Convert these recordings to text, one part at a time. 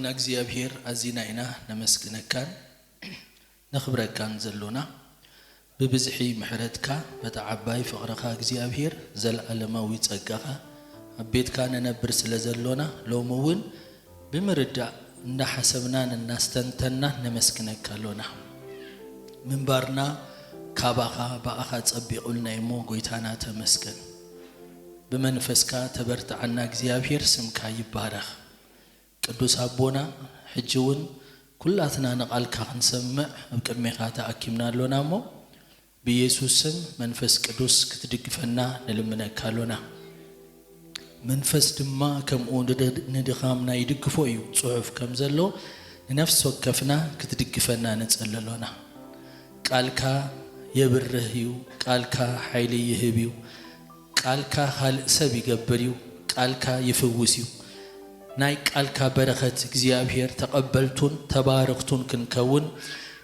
ንእግዚኣብሔር ኣዚና ኢና ነመስግነካን ነኽብረካን ዘሎና። ብብዝሒ ምሕረትካ፣ በታ ዓባይ ፍቕርኻ እግዚኣብሔር፣ ዘለዓለማዊ ጸጋኻ ኣብ ቤትካ ንነብር ስለ ዘሎና፣ ሎሚ እውን ብምርዳእ እናሓሰብናን እናስተንተናን ነመስግነካ ኣሎና። ምንባርና ካባኻ ብኣኻ ጸቢቑልና እሞ፣ ጎይታና ተመስገን። ብመንፈስካ ተበርትዓና እግዚኣብሔር፣ ስምካ ይባረኽ። ቅዱስ ኣቦና፣ ሕጂ እውን ኩላትና ንቓልካ ክንሰምዕ ኣብ ቅድሜኻ ተኣኪብና ኣሎና እሞ፣ ብኢየሱስ ስም መንፈስ ቅዱስ ክትድግፈና ንልምነካ ኣሎና። መንፈስ ድማ ከምኡ ንድ-፣ ንድኻምና ይድግፎ እዩ። ጽሑፍ ከም ዘሎ፣ ንነፍሲ ወከፍና ክትድግፈና ንጸሊ ኣሎና። ቃልካ የብርህ እዩ፣ ቃልካ ሓይሊ ይህብ እዩ፣ ቃልካ ካልእ ሰብ ይገብር እዩ፣ ቃልካ ይፍውስ እዩ። ናይ ቃልካ በረኸት እግዚኣብሔር ተቐበልቱን ተባረኽቱን ክንከውን፣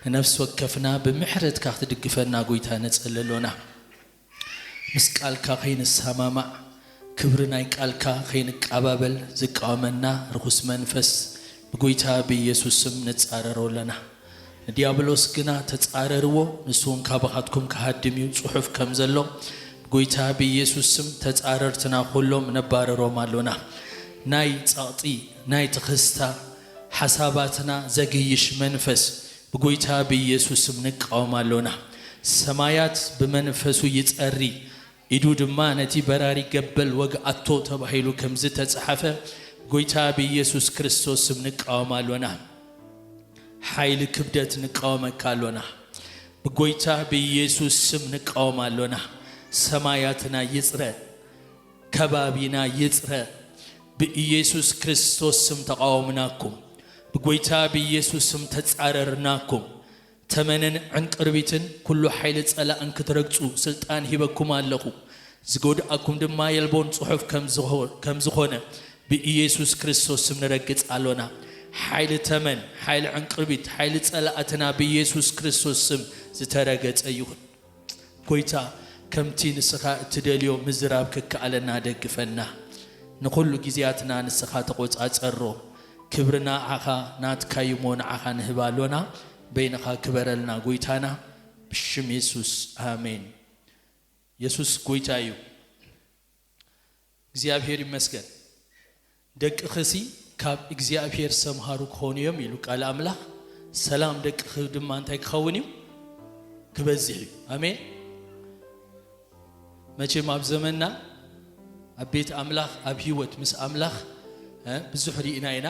ንነፍሲ ወከፍና ብምሕረትካ ክትድግፈና፣ ጎይታ፣ ንጸሊ ኣሎና። ምስ ቃልካ ከይንሰማማዕ፣ ክብሪ ናይ ቃልካ ከይንቀባበል ዝቃወመና ርኹስ መንፈስ ብጎይታ ብኢየሱስ ስም ንጻረሮ ኣለና። ንዲያብሎስ ግና ተጻረርዎ፣ ንሱ እውን ካባኻትኩም ክሃድም እዩ፣ ጽሑፍ ከም ዘሎ፣ ብጎይታ ብኢየሱስ ስም ተጻረርትና ኩሎም ነባረሮም ኣሎና። ናይ ጸቕጢ፣ ናይ ትኽስታ፣ ሓሳባትና ዘግይሽ መንፈስ ብጎይታ ብኢየሱስ ስም ንቃወም ኣሎና። ሰማያት ብመንፈሱ ይጸሪ፣ ኢዱ ድማ ነቲ በራሪ ገበል ወግኣቶ ተባሂሉ ከም ዝተጻሕፈ፣ ጎይታ ብኢየሱስ ክርስቶስ ስም ንቃወም ኣሎና። ሓይሊ ክብደት ንቃወመካ ኣሎና። ብጎይታ ብኢየሱስ ስም ንቃወም ኣሎና። ሰማያትና ይጽረ፣ ከባቢና ይጽረ። ብኢየሱስ ክርስቶስ ስም ተቃወምናኩም። ብጎይታ ብኢየሱስ ስም ተጻረርናኩም። ተመንን ዕንቅርቢትን ኩሉ ሓይሊ ጸላእን ክትረግጹ ስልጣን ሂበኩም ኣለኹ። ዝጎድኣኩም ድማ የልቦን ጽሑፍ ከም ዝኾ-፣ ከም ዝኾነ ብኢየሱስ ክርስቶስ ስም ንረግጽ ኣሎና። ሓይሊ ተመን፣ ሓይሊ ዕንቅርቢት፣ ሓይሊ ጸላእትና ብኢየሱስ ክርስቶስ ስም ዝተረገጸ ይኹን። ጎይታ፣ ከምቲ ንስኻ እትደልዮ ምዝራብ ክከኣለና ደግፈና። ንኹሉ ግዜያትና ንስኻ ተቖጻጸሮ። ክብሪ ንዓኻ፣ ናትካ እዩ እሞ ንዓኻ ንህብ ኣሎና። በይንኻ ክበረልና ጎይታና፣ ብሽም የሱስ፣ ኣሜን። የሱስ ጎይታ እዩ። እግዚኣብሔር ይመስገን። ደቅኽሲ ካብ እግዚኣብሔር ዝተምሃሩ ክኾኑ እዮም ኢሉ ቃል ኣምላኽ። ሰላም ደቅኺ ድማ እንታይ ክኸውን እዩ? ክበዝሕ እዩ። ኣሜን። መቸም ኣብ ዘመንና ኣብ ቤት ኣምላኽ፣ ኣብ ህይወት ምስ ኣምላኽ፣ እ፣ ብዙሕ ርኢና ኢና።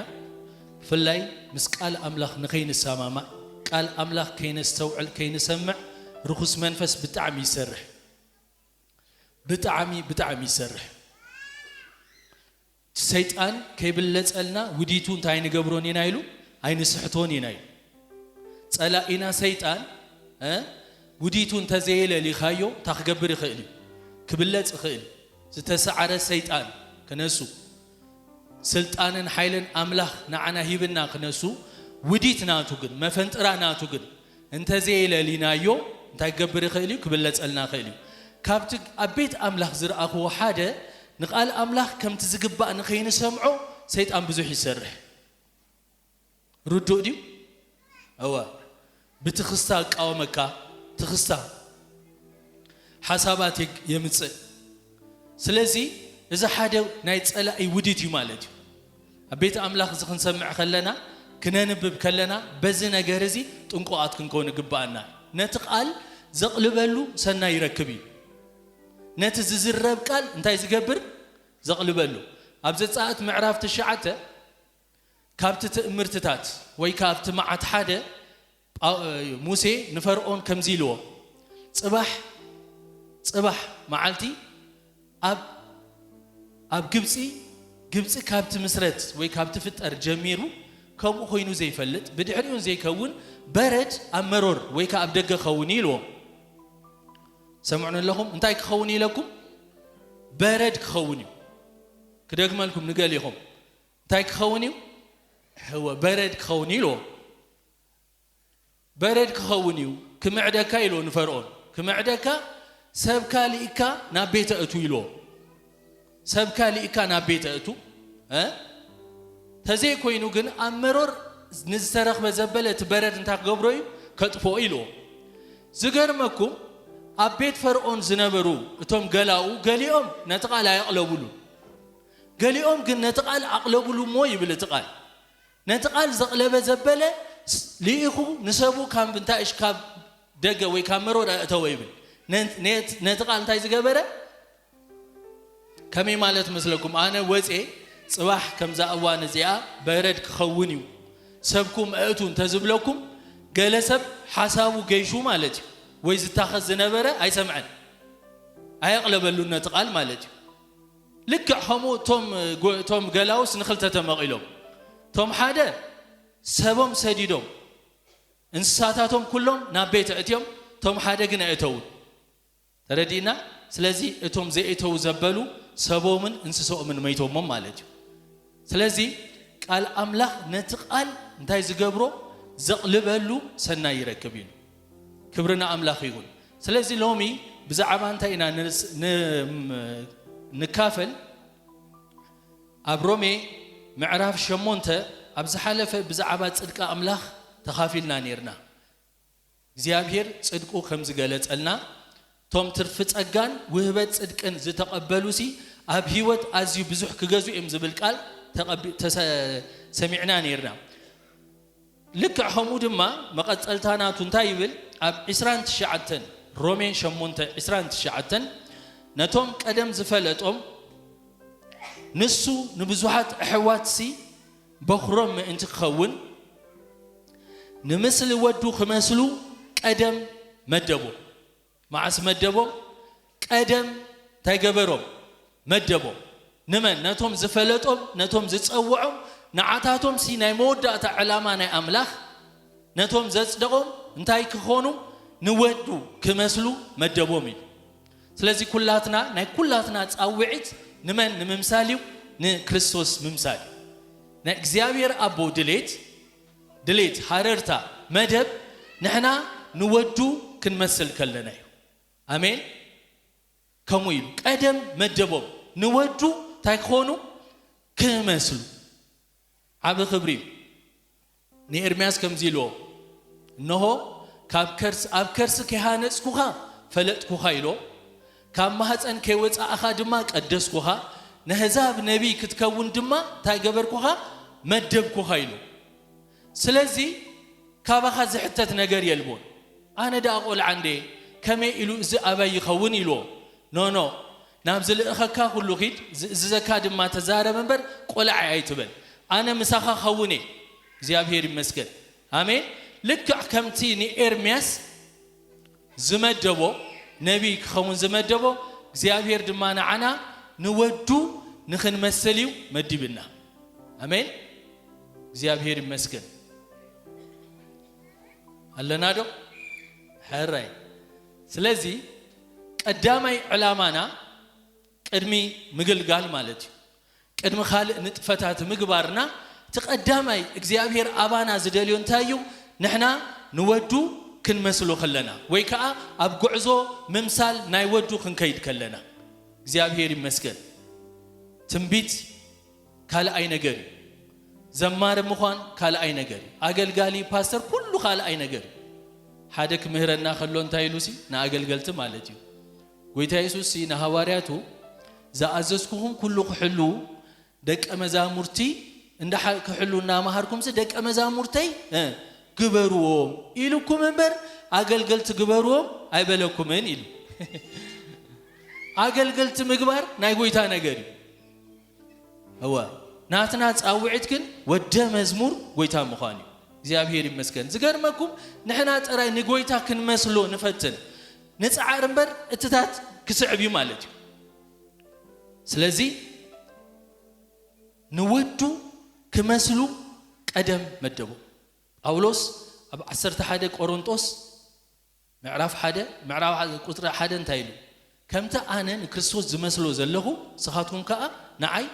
ብፍላይ ምስ ቃል ኣምላኽ ንኸይንሰማማዕ፣ ቃል ኣምላኽ ከይነስተውዕል፣ ከይንሰምዕ፣ ርኹስ መንፈስ ብጣዕሚ ይሰርሕ። ብጣዕሚ፣ ብጣዕሚ ይሰርሕ። ሰይጣን ከይብለጸልና ውዲቱ እንታይ ንገብሮን ኢና ኢሉ? ኣይንስሕቶን ኢና ኢሉ። ጸላኢና ሰይጣን፣ እ፣ ውዲቱ እንተዘየለሊኻዮ፣ እንታይ ክገብር ይኽእል እዩ? ክብለጽ ይኽእል እዩ። ዝተሰዓረ ሰይጣን ክነሱ፣ ስልጣንን ሓይልን ኣምላኽ ንዓና ሂብና ክነሱ፣ ውዲት ናቱ ግን፣ መፈንጥራ ናቱ ግን፣ እንተዘየለሊናዮ፣ እንታይ ክገብር ይኽእል እዩ? ክብለጸልና ይኽእል እዩ። ካብቲ ኣብ ቤት ኣምላኽ ዝረኣኽዎ ሓደ፣ ንቓል ኣምላኽ ከምቲ ዝግባእ ንኸይንሰምዖ ሰይጣን ብዙሕ ይሰርሕ። ርዱእ ድዩ? እወ። ብትኽስታ እቃወመካ፣ ትኽስታ ሓሳባት የግ-፣ የምጽእ። ስለዚ እዚ ሓደ ናይ ጸላኢ ውዲት እዩ ማለት እዩ። ኣብ ቤት ኣምላኽ እዚ ክንሰምዕ ከለና፣ ክነንብብ ከለና፣ በዚ ነገር እዚ ጥንቁቓት ክንከውን ይግብኣና። ነቲ ቃል ዘቕልበሉ ሰናይ ይረክብ እዩ። ነቲ ዝዝረብ ቃል እንታይ ዝገብር? ዘቕልበሉ። ኣብ ዘጸኣት ምዕራፍ ትሽዓተ፣ ካብቲ ትእምርትታት ወይ ካብቲ መዓት ሓደ፣ ጳ-፣ ሙሴ ንፈርዖን ከምዚ ኢልዎ፣ "ጽባሕ፣ ጽባሕ መዓልቲ ኣብ፣ ኣብ ግብጺ፣ ግብጺ ካብ ትምስረት ወይ ካብ ትፍጠር ጀሚሩ ከምኡ ኮይኑ ዘይፈልጥ፣ ብድሕሪኡን ዘይከውን በረድ ኣብ መሮር ወይ ከኣ ኣብ ደገ ክኸውን እዩ" ኢልዎም። ሰምዑኒ ኣለኹም? እንታይ ክኸውን ኢለኩም? በረድ ክኸውን እዩ። ክደግመልኩም ንገሊኹም። እንታይ ክኸውን እዩ? እወ፣ በረድ ክኸውን እዩ ኢልዎ። በረድ ክኸውን እዩ፣ ክምዕደካ ኢልዎ ንፈርዖን። ክምዕደካ፣ ሰብካ ልኢካ ናብ ቤተ እቱ ኢልዎ። ሰብካ ልኢካ ናብ ቤተ እቱ፣ እ? ተዘይኮይኑ ግን ኣብ መሮር ንዝተረኽበ ዘበለ እቲ በረድ እንታይ ክገብሮ እዩ? ከጥፍኦ ኢልዎ። ዝገርመኩም ኣብ ቤት ፈርዖን ዝነበሩ እቶም ገላኡ ገሊኦም ነቲ ቃል ኣየቕለቡሉ፣ ገሊኦም ግን ነቲ ቃል ኣቕለቡሉ እሞ ይብል እቲ ቃል። ነቲ ቃል ዘቕለበ ዘበለ ልኢኹ ንሰቡ ካብ እንታይ እሽ ካብ ደገ ወይ ካብ መሮር ኣእተወ ይብል። ነቲ ቃል እንታይ ዝገበረ? ከመይ ማለት መስለኩም? ኣነ ወጼ ጽባሕ ከምዛ እዋን እዚኣ በረድ ክኸውን እዩ፣ ሰብኩም ኣእቱ እንተዝብለኩም፣ ገለ ሰብ ሓሳቡ ገይሹ ማለት እዩ፣ ወይ ዝታኸስ ዝነበረ ኣይሰምዐን፣ ኣየቕለበሉን ነቲ ቃል ማለት እዩ። ልክዕ ከምኡ እቶም ጎ- እቶም ገላውስ ንኽልተ ተመቒሎም፣ እቶም ሓደ ሰቦም ሰዲዶም እንስሳታቶም ኩሎም ናብ ቤት ኣእትዮም፣ እቶም ሓደ ግን ኣእተውን። ተረዲእና? ስለዚ እቶም ዘእተው ዘበሉ ሰቦምን እንስሶምን መይቶሞም ማለት እዩ። ስለዚ ቃል ኣምላኽ ነቲ ቃል እንታይ ዝገብሮ? ዘቕልበሉ ሰናይ ይረክብ እዩ። ክብሪ ንኣምላኽ ይኹን። ስለዚ ሎሚ ብዛዕባ እንታይ ኢና ንርስ- ን- ንካፈል? ኣብ ሮሜ ምዕራፍ ሸሞንተ ኣብ ዝሓለፈ ብዛዕባ ጽድቂ ኣምላኽ ተኻፊልና ነርና። እግዚኣብሔር ጽድቁ ከም ዝገለጸልና፣ እቶም ትርፊ ጸጋን ውህበት ጽድቅን ዝተቐበሉሲ ኣብ ህይወት ኣዝዩ ብዙሕ ክገዙ እዮም ዝብል ቃል ተቐቢ- ተሰ- ሰሚዕና ነርና። ልክዕ ከምኡ ድማ መቐጸልታ ናቱ እንታይ ይብል? ኣብ ዕስራን ትሽዓተን፣ ሮሜ ሸሞንተ ዕስራን ትሽዓተን፣ ነቶም ቀደም ዝፈለጦም ንሱ ንብዙሓት ኣሕዋትሲ በኹሮም ምእንቲ ክኸውን፣ ንምስሊ ወዱ ክመስሉ ቀደም መደቦም። መዓስ መደቦም? ቀደም እንታይ ገበሮም? መደቦም። ንመን? ነቶም ዝፈለጦም፣ ነቶም ዝጸውዖም፣ ንዓታቶም ሲ ናይ መወዳእታ ዕላማ ናይ ኣምላኽ፣ ነቶም ዘጽደቖም እንታይ ክኾኑ? ንወዱ ክመስሉ መደቦም እዩ። ስለዚ ኩላትና ናይ ኩላትና ጻውዒት ንመን ንምምሳል እዩ? ንክርስቶስ ምምሳል እዩ። ናይ እግዚኣብሔር ኣቦ ድሌት ድሌት ሃረርታ መደብ ንሕና ንወዱ ክንመስል ከለና እዩ። ኣሜን። ከምኡ ኢሉ ቀደም መደቦም ንወዱ እንታይ ክኾኑ? ክመስሉ። ዓብ ክብሪ እዩ። ንኤርምያስ ከምዚ ኢልዎ፣ እንሆ ካብ ከርስ ኣብ ከርሲ ከይሃነጽኩኻ ፈለጥኩኻ ኢሎ፣ ካብ ማህፀን ከይወፃእኻ ድማ ቀደስኩኻ፣ ንህዛብ ነቢይ ክትከውን ድማ እንታይ ገበርኩኻ? መደብኩኻ ኢሉ። ስለዚ ካባኻ ዝሕተት ነገር የልቦን። ኣነ ደኣ ቆልዓ እንደ ከመይ ኢሉ እዚ ኣባይ ይኸውን ኢልዎ። ኖኖ፣ ናብ ዝልእኸካ ኩሉ ኺድ፣ ዝእዝዘካ ድማ ተዛረብ እምበር ቆልዓ ኣይትበል። ኣነ ምሳኻ ኸውን እየ። እግዚኣብሔር ይመስገን። ኣሜን። ልክዕ ከምቲ ንኤርምያስ ዝመደቦ፣ ነቢይ ክኸውን ዝመደቦ፣ እግዚኣብሔር ድማ ንዓና ንወዱ ንኽንመስል እዩ መዲብና። ኣሜን። እግዚኣብሔር ይመስገን። ኣለና ዶ? ሕራይ። ስለዚ ቀዳማይ ዕላማና ቅድሚ ምግልጋል ማለት እዩ። ቅድሚ ካልእ ንጥፈታት ምግባርና እቲ ቀዳማይ እግዚኣብሔር ኣባና ዝደልዮ እንታይ እዩ? ንሕና ንወዱ ክንመስሎ ከለና ወይ ከዓ ኣብ ጉዕዞ ምምሳል ናይ ወዱ ክንከይድ ከለና። እግዚኣብሔር ይመስገን። ትንቢት ካልኣይ ነገር እዩ። ዘማሪ ምዃን ካልኣይ ነገር እዩ። ኣገልጋሊ ፓስተር ኩሉ ካልኣይ ነገር እዩ። ሓደ ክምህረና ከሎ እንታይ ኢሉ ሲ ንኣገልገልቲ ማለት እዩ። ጎይታ የሱስ ሲ ንሃዋርያቱ ዝኣዘዝኩኹም ኩሉ ክሕሉ ደቀ መዛሙርቲ እንዳ ክሕሉ እናመሃርኩም ሲ ደቀ መዛሙርተይ እ፣ ግበርዎም ኢሉኩም እምበር ኣገልገልቲ ግበርዎም ኣይበለኩምን ኢሉ። ኣገልገልቲ ምግባር ናይ ጎይታ ነገር እዩ። እወ፣ ናትና ጻውዒት ግን ወደ መዝሙር ጎይታ ምዃን እዩ። እግዚኣብሔር ይመስገን። ዝገርመኩም ንሕና ጥራይ ንጎይታ ክንመስሎ ንፈትን ንጽዓር እምበር እትታት ክስዕብ እዩ ማለት እዩ። ስለዚ ንወዱ ክመስሉ ቀደም መደቡ። ጳውሎስ ኣብ ዓሰርተ ሓደ ቆሮንጦስ ምዕራፍ ሓደ ምዕራፍ ሓደ ቁጽሪ ሓደ እንታይ ኢሉ? ከምቲ ኣነ ንክርስቶስ ዝመስሎ ዘለኹ ንስኻትኩም ከኣ ንዓይ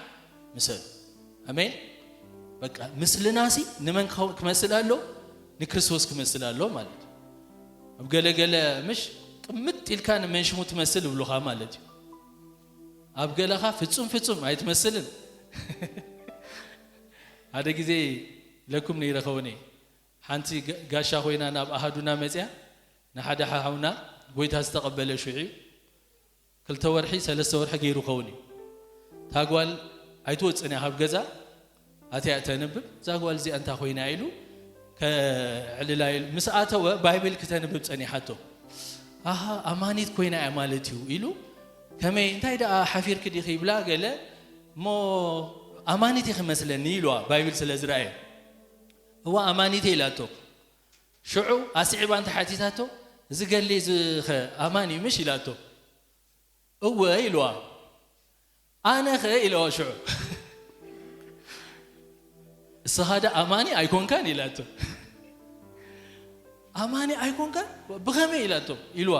ምሰሉ። ኣሜን። በቃ ምስልናሲ ንመን ክኸው- ክመስል ኣሎ? ንክርስቶስ ክመስል ኣሎ ማለት እዩ። ኣብ ገለገለ ምሽ ቅምጥ ኢልካ ንመን ሽሙ ትመስል ይብሉኻ ማለት እዩ። ኣብ ገለኻ ፍጹም ፍጹም ኣይትመስልን። ሓደ ግዜ ኢለኩም ነይረ ኸውን እየ። ሓንቲ ጋ- ጋሻ ኮይና ናብ ኣሃዱና መፅያ፣ ንሓደ ሓውና ጎይታ ዝተቐበለ ሽዑ እዩ። ክልተ ወርሒ ሰለስተ ወርሒ ገይሩ ኸውን እዩ። እታ ጓል ኣይትወፅን እያ ካብ ገዛ፣ ኣትያ እተንብብ። እዛ ጓል እዚኣ እንታ ኮይና ኢሉ ከዕልላ ኢሉ ምስ ኣተወ፣ ባይብል ክተንብብ ፀኒሓቶ። ኣሃ፣ ኣማኒት ኮይና እያ ማለት እዩ ኢሉ። ከመይ፣ እንታይ ደኣ ሓፊርክ ዲኺ ይብላ ገለ። እሞ ኣማኒት ኢኺ መስለኒ ኢልዋ፣ ባይብል ስለ ዝረኣየ። እዋ ኣማኒት እየ ኢላቶ። ሽዑ ኣስዒባ እንተ ሓቲታቶ፣ እዚ ገሌ እዚ ኸ ኣማን እዩ ምሽ ኢላቶ። እወ ኢልዋ። ኣነ ኸ ኢልዋ ሽዑ። እስኻ ደ ኣማኒ ኣይኮንካን ኢላቶ። ኣማኒ ኣይኮንካን? ብኸመይ ኢላቶ? ኢልዋ።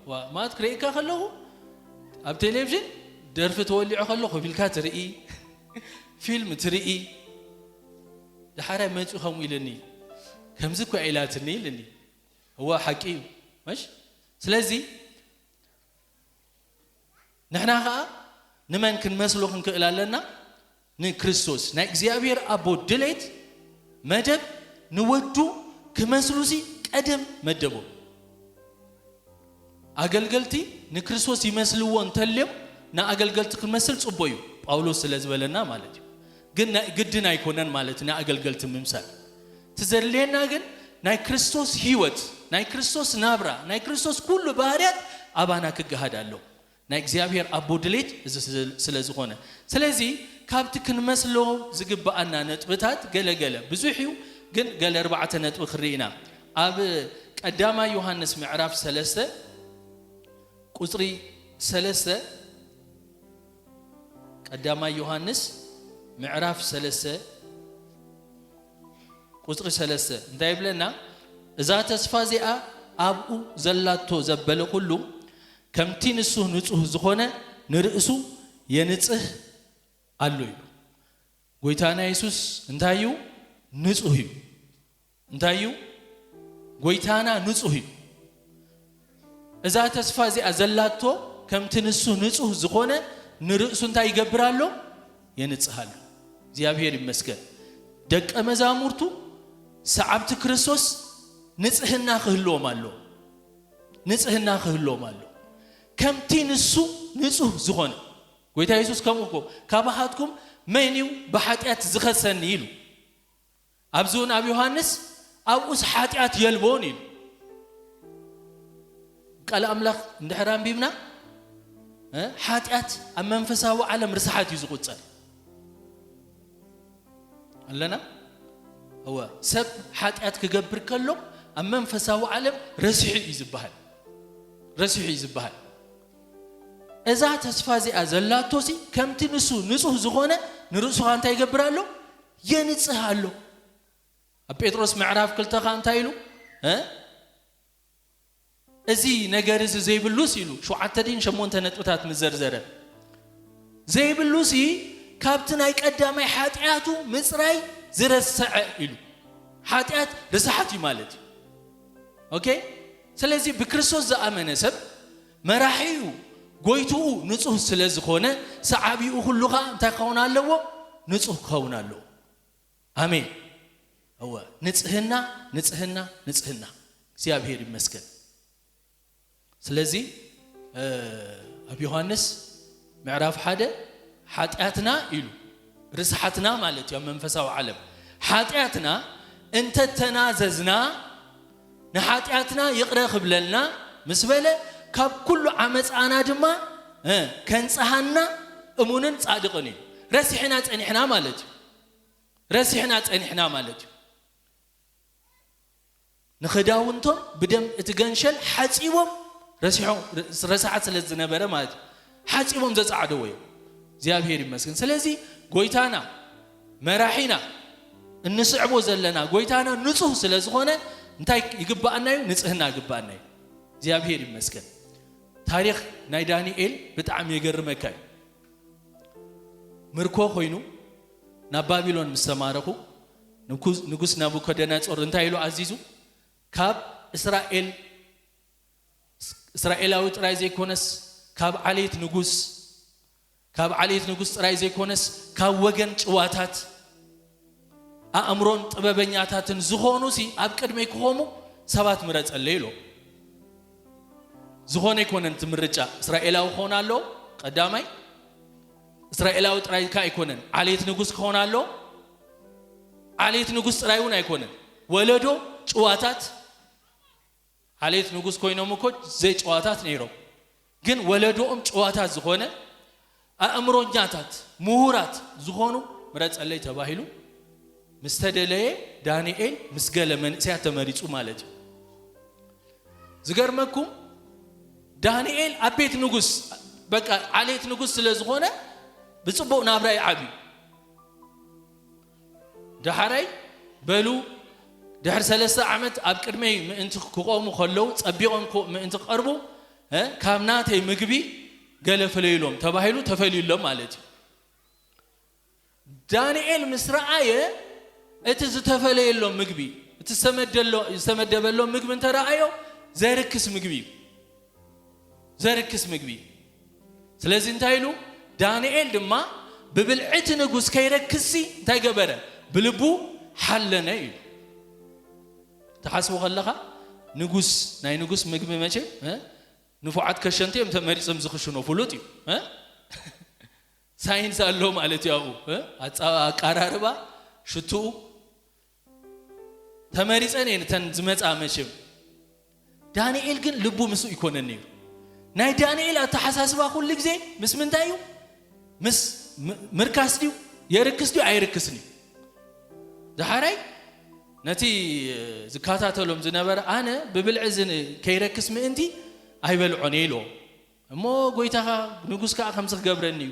ዋ፣ ማለት ክርእየካ ከለኹ ኣብ ቴሌቪዥን ደርፊ ተወሊዑ ከሎ ኮፍ ኢልካ ትርኢ፣ ፊልም ትርኢ። ደሓራይ መፂኡ ከምኡ ኢልኒ፣ ከምዚ እኮ ኢላትኒ ኢልኒ። እዋ ሓቂ እዩ። መሽ ስለዚ ንሕና ኸዓ ንመን ክንመስሎ ክንክእል ኣለና? ንክርስቶስ። ናይ እግዚኣብሔር ኣቦ ድሌት መደብ ንወዱ ክመስሉሲ ቀደም መደቦም። ኣገልገልቲ ንክርስቶስ ይመስልዎ እንተልዮም ንኣገልገልቲ ክንመስል ጽቡቅ እዩ፣ ጳውሎስ ስለ ዝበለና ማለት እዩ። ግን ናይ ግድን ኣይኮነን ማለት ንኣገልገልቲ ምምሳል። እቲ ዘድልየና ግን ናይ ክርስቶስ ህይወት፣ ናይ ክርስቶስ ናብራ፣ ናይ ክርስቶስ ኩሉ ባህርያት ኣባና ክገሃድ ኣሎ። ናይ እግዚኣብሔር ኣቦ ድሌት እዚ ስለ ዝኾነ። ስለዚ ካብቲ ክንመስሎ ዝግብኣና ነጥብታት ገለገለ ብዙሕ እዩ፣ ግን ገለ ኣርባዕተ ነጥቢ ክርኢ ኢና። ኣብ ቀዳማይ ዮሃንስ ምዕራፍ ሰለስተ ቁጽሪ ሰለስተ፣ ቀዳማይ ዮሃንስ ምዕራፍ ሰለስተ ቁጽሪ ሰለስተ እንታይ ይብለና? እዛ ተስፋ እዚኣ ኣብኡ ዘላቶ ዘበለ ኩሉ ከምቲ ንሱ ንጹህ ዝኾነ ንርእሱ የንጽህ ኣሎ ኢሉ። ጎይታና የሱስ እንታይ እዩ? ንጹህ እዩ። እንታይ እዩ? ጎይታና ንጹህ እዩ። እዛ ተስፋ እዚኣ ዘላቶ ከምቲ ንሱ ንጹህ ዝኾነ ንርእሱ እንታይ ይገብር ኣሎ? የንጽህ ኣሎ። እግዚኣብሔር ይመስገን። ደቀ መዛሙርቱ ሰዓብቲ ክርስቶስ ንጽህና ክህልዎም ኣሎ። ንጽህና ክህልዎም ኣሎ። ከምቲ ንሱ ንጹህ ዝኾነ። ጎይታ የሱስ ከምኡ እኮ፣ "ካባኻትኩም መን እዩ ብሓጢኣት ዝኸሰኒ?" ኢሉ። ኣብዚ እውን ኣብ ዮሃንስ፣ "ኣብኡስ ሓጢኣት የልቦን" ኢሉ። ቃል ኣምላኽ እንድሕር ኣንቢብና፣ እ፣ ሓጢኣት ኣብ መንፈሳዊ ዓለም ርስሓት እዩ ዝቑጸር። ኣለና? እወ፣ ሰብ ሓጢኣት ክገብር ከሎ ኣብ መንፈሳዊ ዓለም ረሲሑ እዩ ዝበሃል። ረሲሑ እዩ ዝበሃል። እዛ ተስፋ እዚኣ ዘላቶሲ ከምቲ ንሱ ንጹህ ዝኾነ ንርእሱ ኸኣ እንታይ ይገብር ኣሎ? የንጽህ ኣሎ። ኣብ ጴጥሮስ ምዕራፍ ክልተ ኸኣ እንታይ ኢሉ? እ? እዚ ነገር እዚ ዘይብሉስ ኢሉ ሸውዓተ ድን ሸሞንተ ነጥብታት ምስ ዘርዘረ፣ ዘይብሉሲ ካብቲ ናይ ቀዳማይ ሓጢኣቱ ምጽራይ ዝረስዐ ኢሉ። ሓጢኣት ርስሓት እዩ ማለት እዩ። ኦኬ? ስለዚ ብክርስቶስ ዝኣመነ ሰብ መራሒኡ፣ ጎይትኡ ንጹህ ስለ ዝኾነ፣ ሰዓቢኡ ኩሉ ኸኣ እንታይ ክኸውን ኣለዎ? ንጹህ ክኸውን ኣለዎ። ኣሜን። እወ፣ ንጽህና፣ ንጽህና፣ ንጽህና። እግዚኣብሔር ይመስገን። ስለዚ፣ እ፣ ኣብ ዮሃንስ ምዕራፍ ሓደ ሓጢኣትና ኢሉ፣ ርስሓትና ማለት እዩ ኣብ መንፈሳዊ ዓለም። ሓጢኣትና እንተተናዘዝና፣ ንሓጢኣትና ይቕረ ክብለልና ምስ በለ፣ ካብ ኩሉ ዓመፃና ድማ፣ እ፣ ከንጽሃና እሙንን ጻድቕን እዩ። ረሲሕና ጸኒሕና ማለት እዩ። ረሲሕና ጸኒሕና ማለት እዩ። ንኽዳውንቶም ብደም እቲ ገንሸል ሓጺቦም ረሲሖም፣ ረሳሓት ስለ ዝነበረ ማለት እዩ። ሓጺቦም ዘጻዕደዎ እዮም። እግዚኣብሔር ይመስገን። ስለዚ ጎይታና፣ መራሒና፣ እንስዕቦ ዘለና ጎይታና ንጹህ ስለ ዝኾነ እንታይ ይግባኣና እዩ? ንጽህና ይግባኣና እዩ። እግዚኣብሔር ይመስገን። ታሪኽ ናይ ዳንኤል ብጣዕሚ የገርመካ እዩ። ምርኮ ኮይኑ ናብ ባቢሎን ምስ ተማረኹ፣ ንጉስ፣ ንጉስ ናቡከደነጾር እንታይ ኢሉ ኣዚዙ? ካብ እስራኤል፣ እስራኤላዊ ጥራይ ዘይኮነስ፣ ካብ ዓሌት ንጉስ፣ ካብ ዓሌት ንጉስ ጥራይ ዘይኮነስ፣ ካብ ወገን ጭዋታት፣ ኣእምሮን ጥበበኛታትን ዝኾኑ ሲ ኣብ ቅድመይ ክኾሙ ሰባት ምረጸለይ ኢሎ። ዝኾነ ኣይኮነን እቲ ምርጫ። እስራኤላዊ ክኾን ኣሎ ቀዳማይ፣ እስራኤላዊ ጥራይ ከ ኣይኮነን። ዓሌት ንጉስ ክኾን ኣሎ። ዓሌት ንጉስ ጥራይ እውን ኣይኮነን። ወለዶ ጭዋታት፣ ዓሌት ንጉስ ኮይኖም እኮ ዘይጭዋታት ነይሮም፣ ግን ወለዶኦም ጭዋታት ዝኾነ፣ ኣእምሮኛታት፣ ምሁራት ዝኾኑ ምረጸለይ ተባሂሉ ምስ ተደለየ፣ ዳንኤል ምስ ገለ መንእሰያት ተመሪጹ ማለት እዩ። ዝገርመኩም፣ ዳንኤል ኣብ ቤት ንጉስ፣ በቃ ዓሌት ንጉስ ስለ ዝኾነ፣ ብጽቡቕ ናብራ ይዓብዩ። ደሓራይ በሉ፣ ድሕሪ ሰለስተ ዓመት ኣብ ቅድመይ ምእንቲ ክቆሙ ከለዉ፣ ጸቢቖም ክው-፣ ምእንቲ ክቐርቡ፣ እ፣ ካብ ናተይ ምግቢ ገለ ፍለዩሎም ተባሂሉ ተፈልዩሎም ማለት እዩ። ዳንኤል ምስ ረኣየ፣ እቲ ዝተፈለየሎም ምግቢ፣ እቲ ዝተመደሎ-፣ ዝተመደበሎም ምግቢ እንተ ረኣዮ፣ ዘርክስ ምግቢ እዩ። ዘርክስ ምግቢ። ስለዚ እንታይ ኢሉ? ዳንኤል ድማ ብብልዒ እቲ ንጉስ ከይረክስሲ እንታይ ገበረ? ብልቡ ሓለነ እዩ። ትሓስቡ ከለኻ፣ ንጉስ፣ ናይ ንጉስ ምግቢ መቸም፣ እ? ንፉዓት ከሸንቲ እዮም ተመሪጾም ዝኽሽኖ፣ ፍሉጥ እዩ፣ እ? ሳይንስ ኣሎ ማለት እዩ ኣብኡ፣ እ? ኣጻ-፣ ኣቀራርባ፣ ሽትኡ። ተመሪጸን እየን እተን ዝመጻ መቸም። ዳንኤል ግን ልቡ ምስኡ ይኮነን ነይሩ። ናይ ዳንኤል ኣተሓሳስባ ኩሉ ግዜ ምስ ምንታይ እዩ? ምስ ም-፣ ምርካስ ድዩ? የርክስ ድዩ? ኣይርክስን እዩ። ደሓራይ ነቲ ዝከታተሎም ዝነበረ፣ ኣነ ብብልዒ እዚ ከይረክስ ምእንቲ ኣይበልዖን እየ ኢልዎ። እሞ ጎይታኻ ንጉስ ከኣ ከምዚ ክገብረኒ እዩ።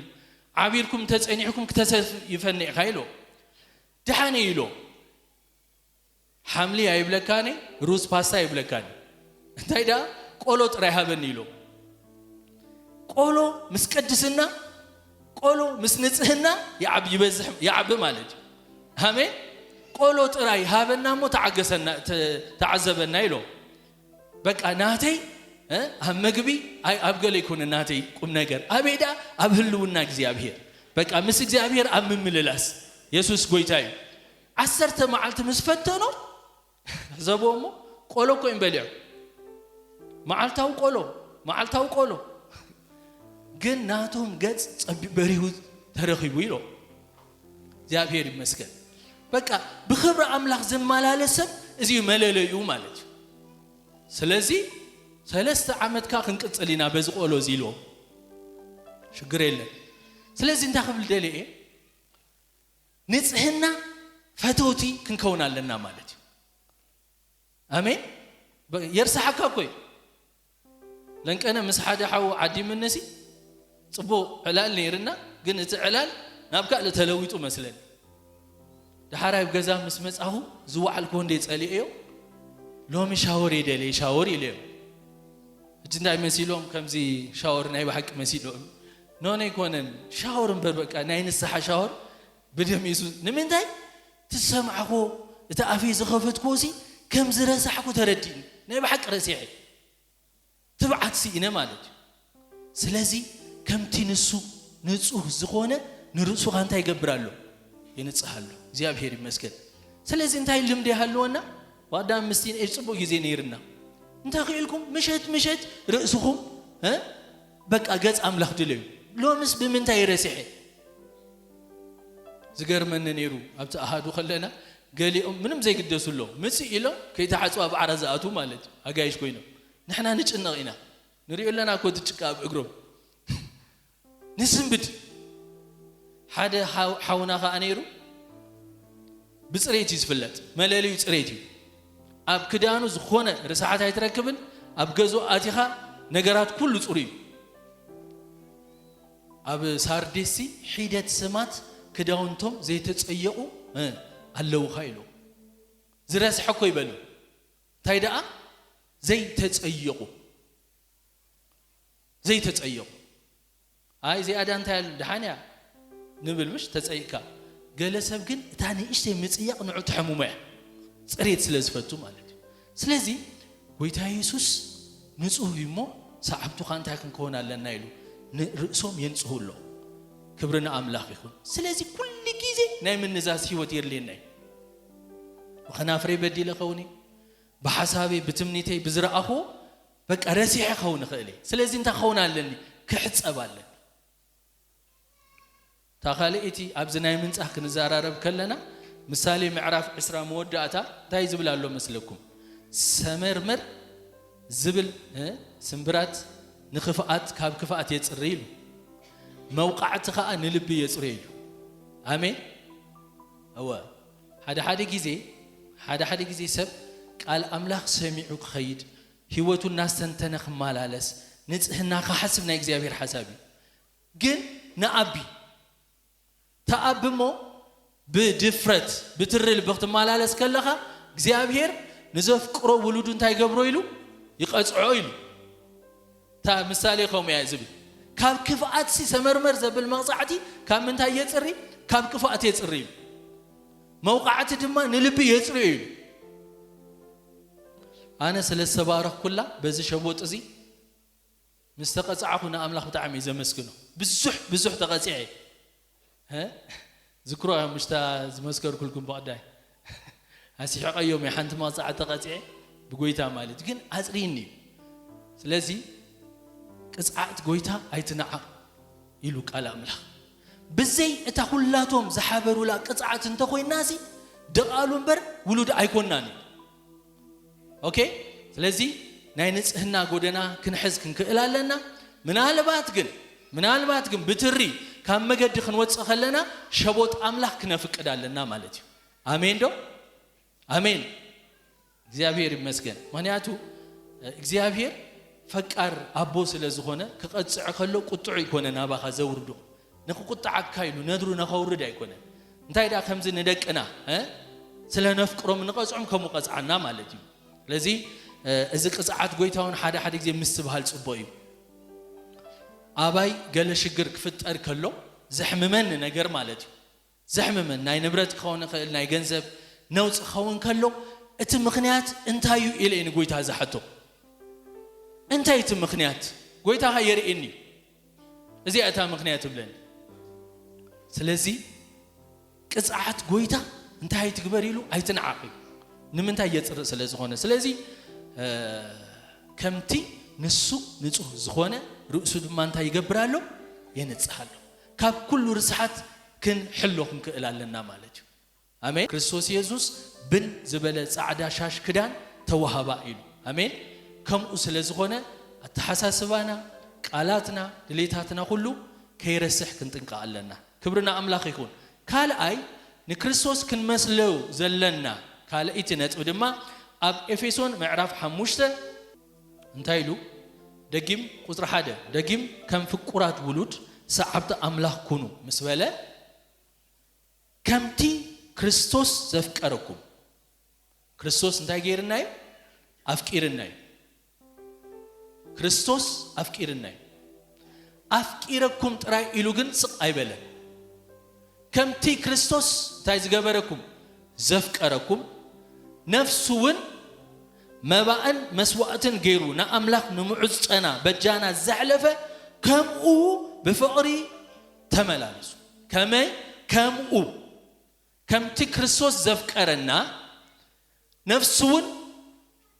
ዓቢርኩም እንተጸኒሕኩም ክተሰይፈኒ ኢኻ ኢልዎ። ደሓን እየ ኢልዎ። ሓምሊ ኣይብለካን፣ ሩዝ ፓስታ ኣይብለካን። እንታይ ደኣ ቆሎ ጥራይ ሃበኒ ኢሎ። ቆሎ ምስ ቅድስና፣ ቆሎ ምስ ንጽህና ይዓብ-፣ ይበዝሕ፣ ይዓቢ ማለት እዩ። ኣሜን። ቆሎ ጥራይ ሃበና እሞ ተዓገሰና፣ ተ-፣ ተዓዘበና ኢሎ። በቃ ናተይ፣ እ፣ ኣብ መግቢ፣ ኣይ፣ ኣብ ገለ ይኮነ ናተይ ቁም ነገር። ኣበይ ደኣ? ኣብ ህልውና እግዚኣብሔር። በቃ ምስ እግዚኣብሔር ኣብ ምምልላስ። የሱስ ጎይታ እዩ። ዓሰርተ መዓልቲ ምስ ፈተኖ፣ ሕሰብዎ እሞ፣ ቆሎ እኮ እዮም በሊዖም። መዓልታዊ ቆሎ፣ መዓልታዊ ቆሎ። ግን ናቶም ገጽ ጸቢ-፣ በሪሁ ተረኺቡ ኢሎ። እግዚኣብሔር ይመስገን። በቃ ብኽብሪ ኣምላኽ ዝመላለስ ሰብ እዚ እዩ መለለዩ ማለት እዩ። ስለዚ ሰለስተ ዓመትካ ክንቅጽል ኢና በዚ ቆሎ እዚ ኢልዎም። ሽግር የለን። ስለዚ እንታይ ክብል ደልየ እየ? ንጽህና ፈተውቲ ክንከውን ኣለና ማለት እዩ። ኣሜን። በ-፣ የርሳሓካ እኮ እዩ። ለንቀነ ምስ ሓደ ሓው ዓዲምንሲ ጽቡቕ ዕላል ነይርና፣ ግን እቲ ዕላል ናብ ካልእ ተለዊጡ መስለኒ። ደሓር ኣብ ገዛ ምስ መጻኹ ዝወዓልክዎ እንደ ጸሊኤዮ፣ ሎሚ ሻወር እየ ደልየ፣ ሻወር ኢለዮም። ሕጂ እንታይ መሲሎም? ከምዚ ሻወር ናይ ብሓቂ መሲሎም። ኖ፣ ኣይኮነን፣ ሻወር እምበር፣ በቃ ናይ ንስሓ ሻወር ብደም የሱስ። ንምንታይ? ትሰማዕኮ፣ እቲ ኣፈይ ዝኸፈትኮ ሲ ከም ዝረሳሕኩ ተረዲእኒ። ናይ ብሓቂ ረሲሐ። ትብዓት ስኢነ ማለት እዩ። ስለዚ ከምቲ ንሱ ንጹህ ዝኾነ ንርእሱኻ እንታይ ይገብር ኣሎ? ይንጽህ ኣሎ። እግዚኣብሔር ይመስገን። ስለዚ እንታይ ልምዲ ይሃልወና? ዋዳም ምስቲን ኤጅ ጽቡቕ ግዜ ነይርና። እንተ ኽኢልኩም ምሸት ምሸት ርእስኹም፣ እ፣ በቃ ገጽ ኣምላኽ ድለዩ። ሎምስ ብምንታይ ረሲሐ? ዝገርመኒ ነይሩ፣ ኣብቲ ኣሃዱ ከለና ገሊኦም ምንም ዘይግደሱ ኣለዉ። ምጽእ ኢሎም ከይተሓጽቡ ኣብ ዓራት ዝኣትዉ ማለት እዩ፣ ኣጋይሽ ኮይኖም። ንሕና ንጭነቕ ኢና። ንሪኦ ኣለና እኮ እቲ ጭቃ ኣብ እግሮም። ንስንብድ። ሓደ ሓው-፣ ሓውና ኸኣ ነይሩ፣ ብጽሬት እዩ ዝፍለጥ። መለለዩ ጽሬት እዩ። ኣብ ክዳኑ ዝኾነ ርስሓት ኣይትረክብን፣ ኣብ ገዝኡ ኣቲኻ ነገራት ኩሉ ጽሩይ እዩ። ኣብ ሳርዴስሲ ሒደት ስማት ክዳውንቶም ዘይተጸየቑ፣ እ፣ ኣለዉኻ ኢሉ። ዝረስሐ እኮ ይበሉ። እንታይ ደኣ? ዘይተጸየቑ። ዘይተጸየቑ። ኣይ፣ እዚኣ ደኣ እንታይ ኣል-፣ ደሓን እያ ንብል፣ ምሽ ተጸይቕካ። ገለ ሰብ ግን እታ ንእሽተይ ምጽያቕ ንዑ ተሐምሞ እያ። ጽሬት ስለ ዝፈቱ ማለት እዩ። ስለዚ፣ ጎይታ የሱስ ንጹህ እዩ እሞ፣ ሰዓብቱ ኸኣ እንታይ ክንከውን ኣለና ኢሉ፣ ንርእሶም የንጽሁ ኣሎ። ክብሪ ንኣምላኽ ይኹን። ስለዚ፣ ኩሉ ግዜ ናይ ምንዛዝ ህይወት የድልየና እዩ። ብኸናፍረይ በዲለ ኸውን እየ፣ ብሓሳበይ፣ ብትምኒተይ፣ ብዝረኣኹዎ በቃ ረሲሐ ኸውን እኽእል እየ። ስለዚ እንታይ ክኸውን ኣለኒ? ክሕጸብ ኣለኒ። እታ ካልኣይቲ ኣብዚ ናይ ምንጻህ ክንዘራረብ ከለና ምሳሌ ምዕራፍ ዕስራ መወዳእታ እንታይ ዝብል ኣሎ መስለኩም? ሰመርመር ዝብል እ፣ ስምብራት ንክፍኣት ካብ ክፍኣት የጽሪ ኢሉ፣ መውቃዕቲ ኸኣ ንልቢ የጽሪ ኢሉ። ኣሜን። እወ፣ ሓደ ሓደ ግዜ ሓደ ሓደ ግዜ ሰብ ቃል ኣምላኽ ሰሚዑ ክኸይድ፣ ህይወቱ እናስተንተነ ክመላለስ፣ ንጽህና ክሓስብ ናይ እግዚኣብሔር ሓሳብ እዩ። ግን ንኣቢ ተኣቢ እሞ ብድፍረት ብትሪ ልቢ ክትመላለስ ከለኻ እግዚኣብሔር ንዘፍቅሮ ውሉዱ እንታይ ገብሮ ኢሉ ይቐጽዖ ኢሉ። እታ ምሳሌ ከምኡ እያ ዝብል። ካብ ክፍኣትሲ ሰመርመር ዘብል መቕጻዕቲ ካብ ምንታይ የጽሪ? ካብ ክፍኣት የጽሪ ኢሉ። መውቃዕቲ ድማ ንልቢ የጽርዮ ኢሉ። ኣነ ስለ ዝተባረኽኩላ በዚ ሸቦጥ እዚ ምስ ተቐጻዕኹ ንኣምላኽ ብጣዕሚ እየ ዘመስግኖ። ብዙሕ ብዙሕ ተቐጺዐ። እ? ዝክሮ እዮም ምሽታ ዝመስከርኩልኩም ብቐዳይ። ኣስሒቐዮም እየ ሓንቲ መቕጻዕቲ ተቐጺዐ ብጎይታ ማለት ግን ኣጽርይኒ እዩ። ስለዚ ቅጽዓት ጎይታ ኣይትንዓቕ ኢሉ ቃል ኣምላኽ። ብዘይ እታ ኩላቶም ዝሓበሩላ ቅጽዓት እንተኾይናሲ ደቓሉ እምበር ውሉድ ኣይኮናን እዩ። ኦኬ? ስለዚ ናይ ንጽህና ጎደና ክንሕዝ ክንክእል ኣለና። ምናልባት ግን ምናልባት ግን ብትሪ ካብ መገዲ ክንወጽእ ከለና ሸቦጥ ኣምላኽ ክነፍቅድ ኣለና ማለት እዩ። ኣሜን ዶ? ኣሜን። እግዚኣብሔር ይመስገን። ምክንያቱ እግዚኣብሔር ፈቃር ኣቦ ስለ ዝኾነ ክቐጽዕ ከሎ ቁጥዑ ይኮነ ናባኻ ዘውርዶ። ንክቁጣዓካ ኢሉ ነድሩ ነኸውርድ ኣይኮነን። እንታይ ደኣ ከምዚ ንደቅና እ? ስለ ነፍቅሮም ንቐጽዖም ከምኡ ቀጽዓና ማለት እዩ። ስለዚ እ፣ እዚ ቅጽዓት ጎይታ እውን ሓደ ሓደ ግዜ ምስትብሃል ጽቡቕ እዩ። ኣባይ ገለ ሽግር ክፍጠር ከሎ ዘሕምመኒ ነገር ማለት እዩ። ዘሕምመን ናይ ንብረት ክኸውን ይኽእል ናይ ገንዘብ ነውፂ ክኸውን ከሎ እቲ ምኽንያት እንታይ እዩ ኢለ ንጎይታ ዝሓቶ። እንታይ እቲ ምኽንያት ጎይታኻ የርእየኒ እዩ። እዚኣ እታ ምኽንያት እብለኒ። ስለዚ ቅፅዓት ጎይታ እንታይ ኣይትግበር ኢሉ ኣይትንዓቕ እዩ። ንምንታይ የፅርእ ስለ ዝኾነ። ስለዚ ከምቲ ንሱ ንፁህ ዝኾነ ርእሱ ድማ እንታይ ይገብር ኣሎ? የንፅህ ኣሎ። ካብ ኩሉ ርስሓት ክንሕሎ ክንክእል ኣለና ማለት እዩ። ኣሜን። ክርስቶስ የሱስ ብን ዝበለ ፃዕዳ ሻሽ ክዳን ተዋህባ ኢሉ። ኣሜን። ከምኡ ስለ ዝኾነ ኣተሓሳስባና፣ ቃላትና፣ ድሌታትና ኩሉ ከይረስሕ ክንጥንቀቕ ኣለና። ክብሪ ንኣምላኽ ይኹን። ካልኣይ ንክርስቶስ ክንመስለው ዘለና ካልኣይቲ ነጥቢ ድማ ኣብ ኤፌሶን ምዕራፍ ሓሙሽተ እንታይ ኢሉ? ደጊም ቁፅሪ ሓደ ደጊም ከም ፍቁራት ውሉድ ሰዓብቲ ኣምላኽ ኩኑ ምስ በለ ከምቲ ክርስቶስ ዘፍቀረኩም። ክርስቶስ እንታይ ገይርና እዩ? ኣፍቂርና እዩ። ክርስቶስ ኣፍቂርና እዩ። ኣፍቂረኩም ጥራይ ኢሉ ግን ስቕ ኣይበለን። ከምቲ ክርስቶስ እንታይ ዝገበረኩም? ዘፍቀረኩም፣ ነፍሱ እውን መባእን መስዋእትን ገይሩ ንኣምላኽ ንምዑዝ ጨና በጃና ዘሕለፈ፣ ከምኡ ብፍቕሪ ተመላለሱ። ከመይ? ከምኡ ከምቲ ክርስቶስ ዘፍቀረና፣ ነፍሱ እውን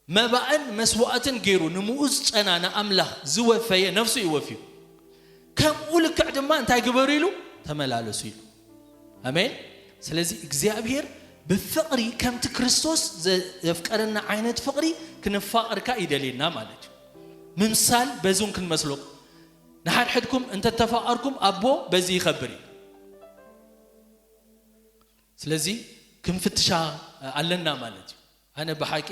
መባእን መስዋእትን ገይሩ ንምኡዝ ጨና ንኣምላኽ ዝወፈየ፣ ነፍሱ እዩ ወፍዩ። ከምኡ ልክዕ ድማ እንታይ ግበሩ ኢሉ? ተመላለሱ ኢሉ። ኣሜን። ስለዚ እግዚኣብሔር ብፍቕሪ ከምቲ ክርስቶስ ዘፍቀረና ዓይነት ፍቕሪ ክንፋቐርካ ይደልየና ማለት እዩ። ምምሳል በዚ እውን ክንመስሎ። ንሓድሕድኩም እንተተፋቐርኩም ኣቦ በዚ ይኸብር እዩ። ስለዚ ክንፍትሻ ኣለና ማለት እዩ። ኣነ ብሓቂ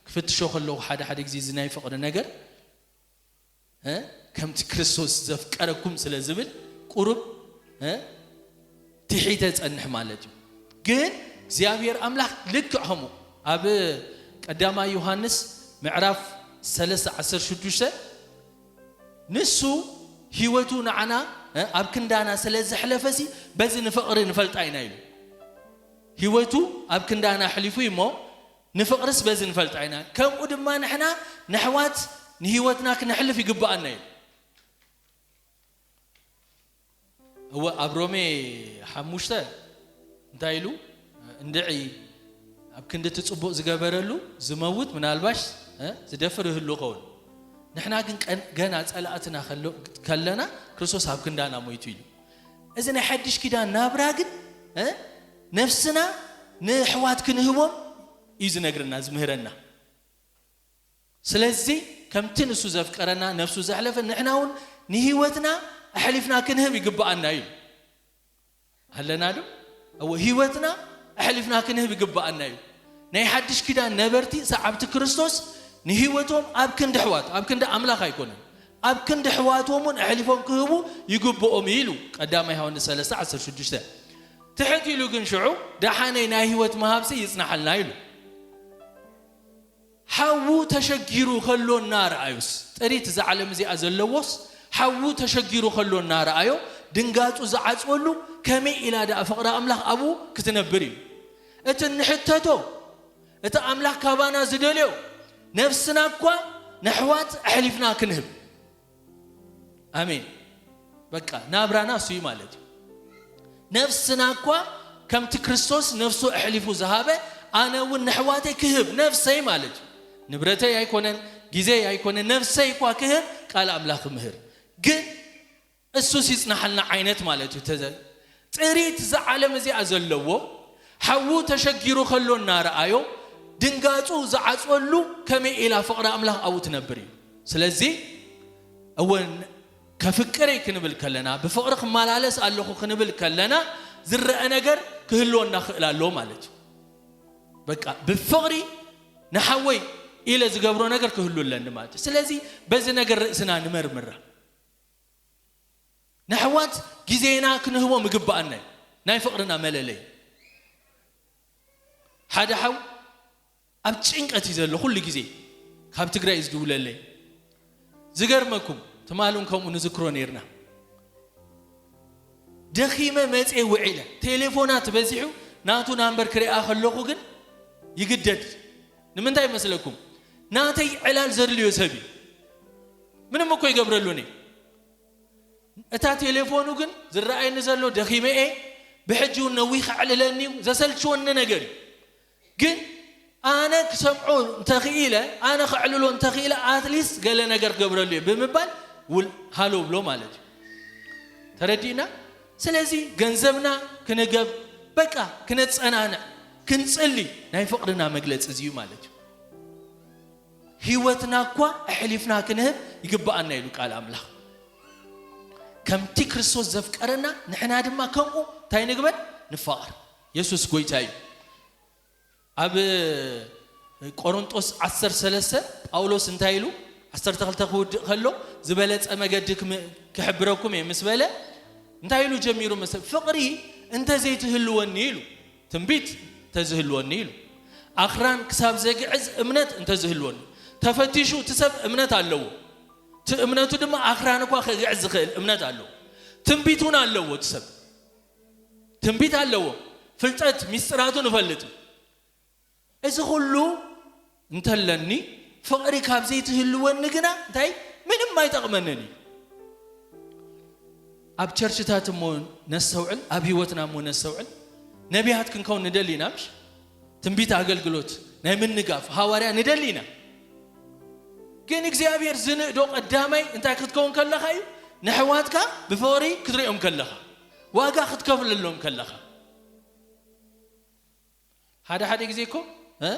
ክፍትሾ ከለኹ ሓደ ሓደ ግዜ እዚ ናይ ፍቕሪ ነገር እ፣ ከምቲ ክርስቶስ ዘፍቀረኩም ስለ ዝብል ቁሩብ እ፣ ትሒተ ጸንሕ ማለት እዩ። ግን እግዚኣብሔር ኣምላኽ ልክዕ ከምኡ ኣብ ቀዳማይ ዮሃንስ ምዕራፍ ሰለስተ ዓሰርተ ሽዱሽተ ንሱ ህይወቱ ንዓና እ፣ ኣብ ክንዳና ስለ ዘሕለፈሲ በዚ ንፍቕሪ ንፈልጣ ኢና ኢሉ። ህይወቱ ኣብ ክንዳና ኣሕሊፉ እዩ እሞ ንፍቕርስ በዚ ንፈልጣ ኢና። ከምኡ ድማ ንሕና ንሕዋት ንህይወትና ክነሕልፍ ይግብኣና እዩ። እወ ኣብ ሮሜ ሓሙሽተ እንታይ ኢሉ? እንድዒ ኣብ ክንዲ እቲ ጽቡቕ ዝገበረሉ ዝመውት ምናልባሽ፣ እ፣ ዝደፍር ይህሉ ይኸውን። ንሕና ግን ቀን-፣ ገና ጸላእትና ከሎ-፣ ከለና ክርስቶስ ኣብ ክንዳና ሞይቱ ኢሉ። እዚ ናይ ሓድሽ ኪዳን ናብራ ግን፣ እ፣ ነፍስና ንኣሕዋት ክንህቦም እዩ ዝነግረና፣ ዝምህረና። ስለዚ ከምቲ ንሱ ዘፍቀረና፣ ነፍሱ ዘሕለፈ፣ ንሕና እውን ንህይወትና ኣሕሊፍና ክንህብ ይግብኣና እዩ። ኣለና ዶ? እወ፣ ህይወትና ኣሕሊፍና ክንህብ ይግብኣና እዩ። ናይ ሓድሽ ኪዳን ነበርቲ ሰዓብቲ ክርስቶስ ንህይወቶም ኣብ ክንዲ ኣሕዋት፣ ኣብ ክንዲ ኣምላኽ ኣይኮነን፣ ኣብ ክንዲ ኣሕዋቶም እውን ኣሕሊፎም ክህቡ ይግብኦም እዩ ኢሉ ቀዳማይ ዮሃንስ ሰለስተ ዓሰርተ ሽዱሽተ። ትሕት ኢሉ ግን ሽዑ ደሓነይ ናይ ህይወት ምሃብሲ ይጽናሓልና ኢሉ። ሓዉ ተሸጊሩ ከሎ እናረኣዮስ፣ ጥሪት እዛ ዓለም እዚኣ ዘለዎስ፣ ሓዉ ተሸጊሩ ከሎ እናረኣዮ ድንጋጹ ዝዓጽወሉ ከመይ ኢላ ደኣ ፍቕሪ ኣምላኽ ኣብኡ ክትነብር እዩ? እቲ እንሕተቶ፣ እቲ ኣምላኽ ካባና ዝደልዮ፣ ነፍስና እኳ ነሕዋት ኣሕሊፍና ክንህብ። ኣሜን። በቃ ናብራና እሱ እዩ ማለት እዩ። ነፍስና እኳ ከምቲ ክርስቶስ ነፍሱ ኣሕሊፉ ዝሃበ፣ ኣነ እውን ነሕዋተይ ክህብ፣ ነፍሰይ ማለት እዩ። ንብረተይ ኣይኮነን፣ ግዜይ ኣይኮነን፣ ነፍሰይ እኳ ክህብ ቃል ኣምላኽ ምህር። ግን እሱስ ይጽናሓልና ዓይነት ማለት እዩ። ተዘ-፣ ጥሪት እዛ ዓለም እዚኣ ዘለዎ ሓዉ ተሸጊሩ ከሎ እናረኣዮ ድንጋጹ ዝዓጽወሉ ከመይ ኢላ ፍቕሪ ኣምላኽ ኣብኡ ትነብር እዩ። ስለዚ እውን ከፍቅር እየ ክንብል ከለና፣ ብፍቕሪ ክመላለስ ኣለኹ ክንብል ከለና፣ ዝረአ ነገር ክህልወና ክእል ኣለዎ ማለት እዩ። በቃ ብፍቕሪ ንሓወይ ኢለ ዝገብሮ ነገር ክህሉ ኣለኒ ማለት እዩ። ስለዚ በዚ ነገር ርእስና ንመርምራ። ንኣሕዋት ግዜና ክንህቦም ይግብኣና እዩ። ናይ ፍቕርና መለለይ። ሓደ ሓው ኣብ ጭንቀት እዩ ዘሎ፣ ኩሉ ግዜ ካብ ትግራይ እዩ ዝድውለለይ። ዝገርመኩም፣ ትማሊ እውን ከምኡ ንዝክሮ ነይርና። ደኺመ መጼ ውዒለ፣ ቴሌፎናት በዚሑ፣ ናቱ ናምበር ክሪኣ ከለኹ ግን ይግደድ። ንምንታይ ይመስለኩም? ናተይ ዕላል ዘድልዮ ሰብ እዩ። ምንም እኮ ይገብረሉን እዩ። እታ ቴሌፎኑ ግን ዝረኣየኒ ዘሎ ደኺመ እየ፣ ብሕጂ እውን ነዊሕ ከዕልለኒ እዩ፣ ዘሰልችወኒ ነገር እዩ። ግን ኣነ ክሰምዖ እንተኽኢለ፣ ኣነ ከዕልሎ እንተኽኢለ፣ ኣትሊስት ገለ ነገር ክገብረሉ እየ ብምባል ውል ሃሎ ብሎ ማለት እዩ። ተረዲእና? ስለዚ ገንዘብና ክንገብ፣ በቃ ክነጸናንዕ፣ ክንጽሊ ናይ ፍቕርና መግለጺ እዚ እዩ ማለት እዩ። ህይወትና እኳ ኣሕሊፍና ክንህብ ይግብኣና ኢሉ ቃል ኣምላኽ። ከምቲ ክርስቶስ ዘፍቀረና ንሕና ድማ ከምኡ እንታይ ንግበር? ንፋቐር። የሱስ ጎይታ እዩ። ኣብ ቆሮንጦስ ዓሰርተ ሰለስተ ጳውሎስ እንታይ ኢሉ? ዓሰርተ ክልተ ክውድእ ከሎ፣ ዝበለጸ መገዲ ክም-፣ ክሕብረኩም እየ ምስ በለ፣ እንታይ ኢሉ ጀሚሩ መሰ-? ፍቕሪ እንተዘይትህልወኒ ኢሉ፣ ትንቢት እንተዝህልወኒ ኢሉ፣ ኣኽራን ክሳብ ዘግዕዝ እምነት እንተዝህልወኒ። ተፈቲሹ እቲ ሰብ እምነት ኣለዎ። እቲ እምነቱ ድማ ኣኽራን እኳ ከግዕዝ ዝኽእል እምነት ኣለዎ። ትንቢት እውን ኣለዎ እቲ ሰብ። ትንቢት ኣለዎ። ፍልጠት ሚስጥራቱ ንፈልጥ። እዚ ኩሉ እንተለኒ፣ ፍቕሪ ካብ ዘይትህልወኒ ግና እንታይ ምንም ኣይጠቕመንን እዩ። ኣብ ቸርችታት እሞ ነስተውዕል፣ ኣብ ህይወትና እሞ ነስተውዕል። ነቢያት ክንከውን ንደሊ ኢና፣ ምሽ? ትንቢት ኣገልግሎት፣ ናይ ምንጋፍ ሃዋርያ ንደሊ ኢና። ግን እግዚኣብሔር ዝንእዶ ቀዳማይ እንታይ ክትከውን ከለኻ እዩ? ንሕዋትካ ብፍቕሪ ክትሪኦም ከለኻ፣ ዋጋ ክትከፍለሎም ከለኻ። ሓደ ሓደ ግዜ እኮ፣ እ?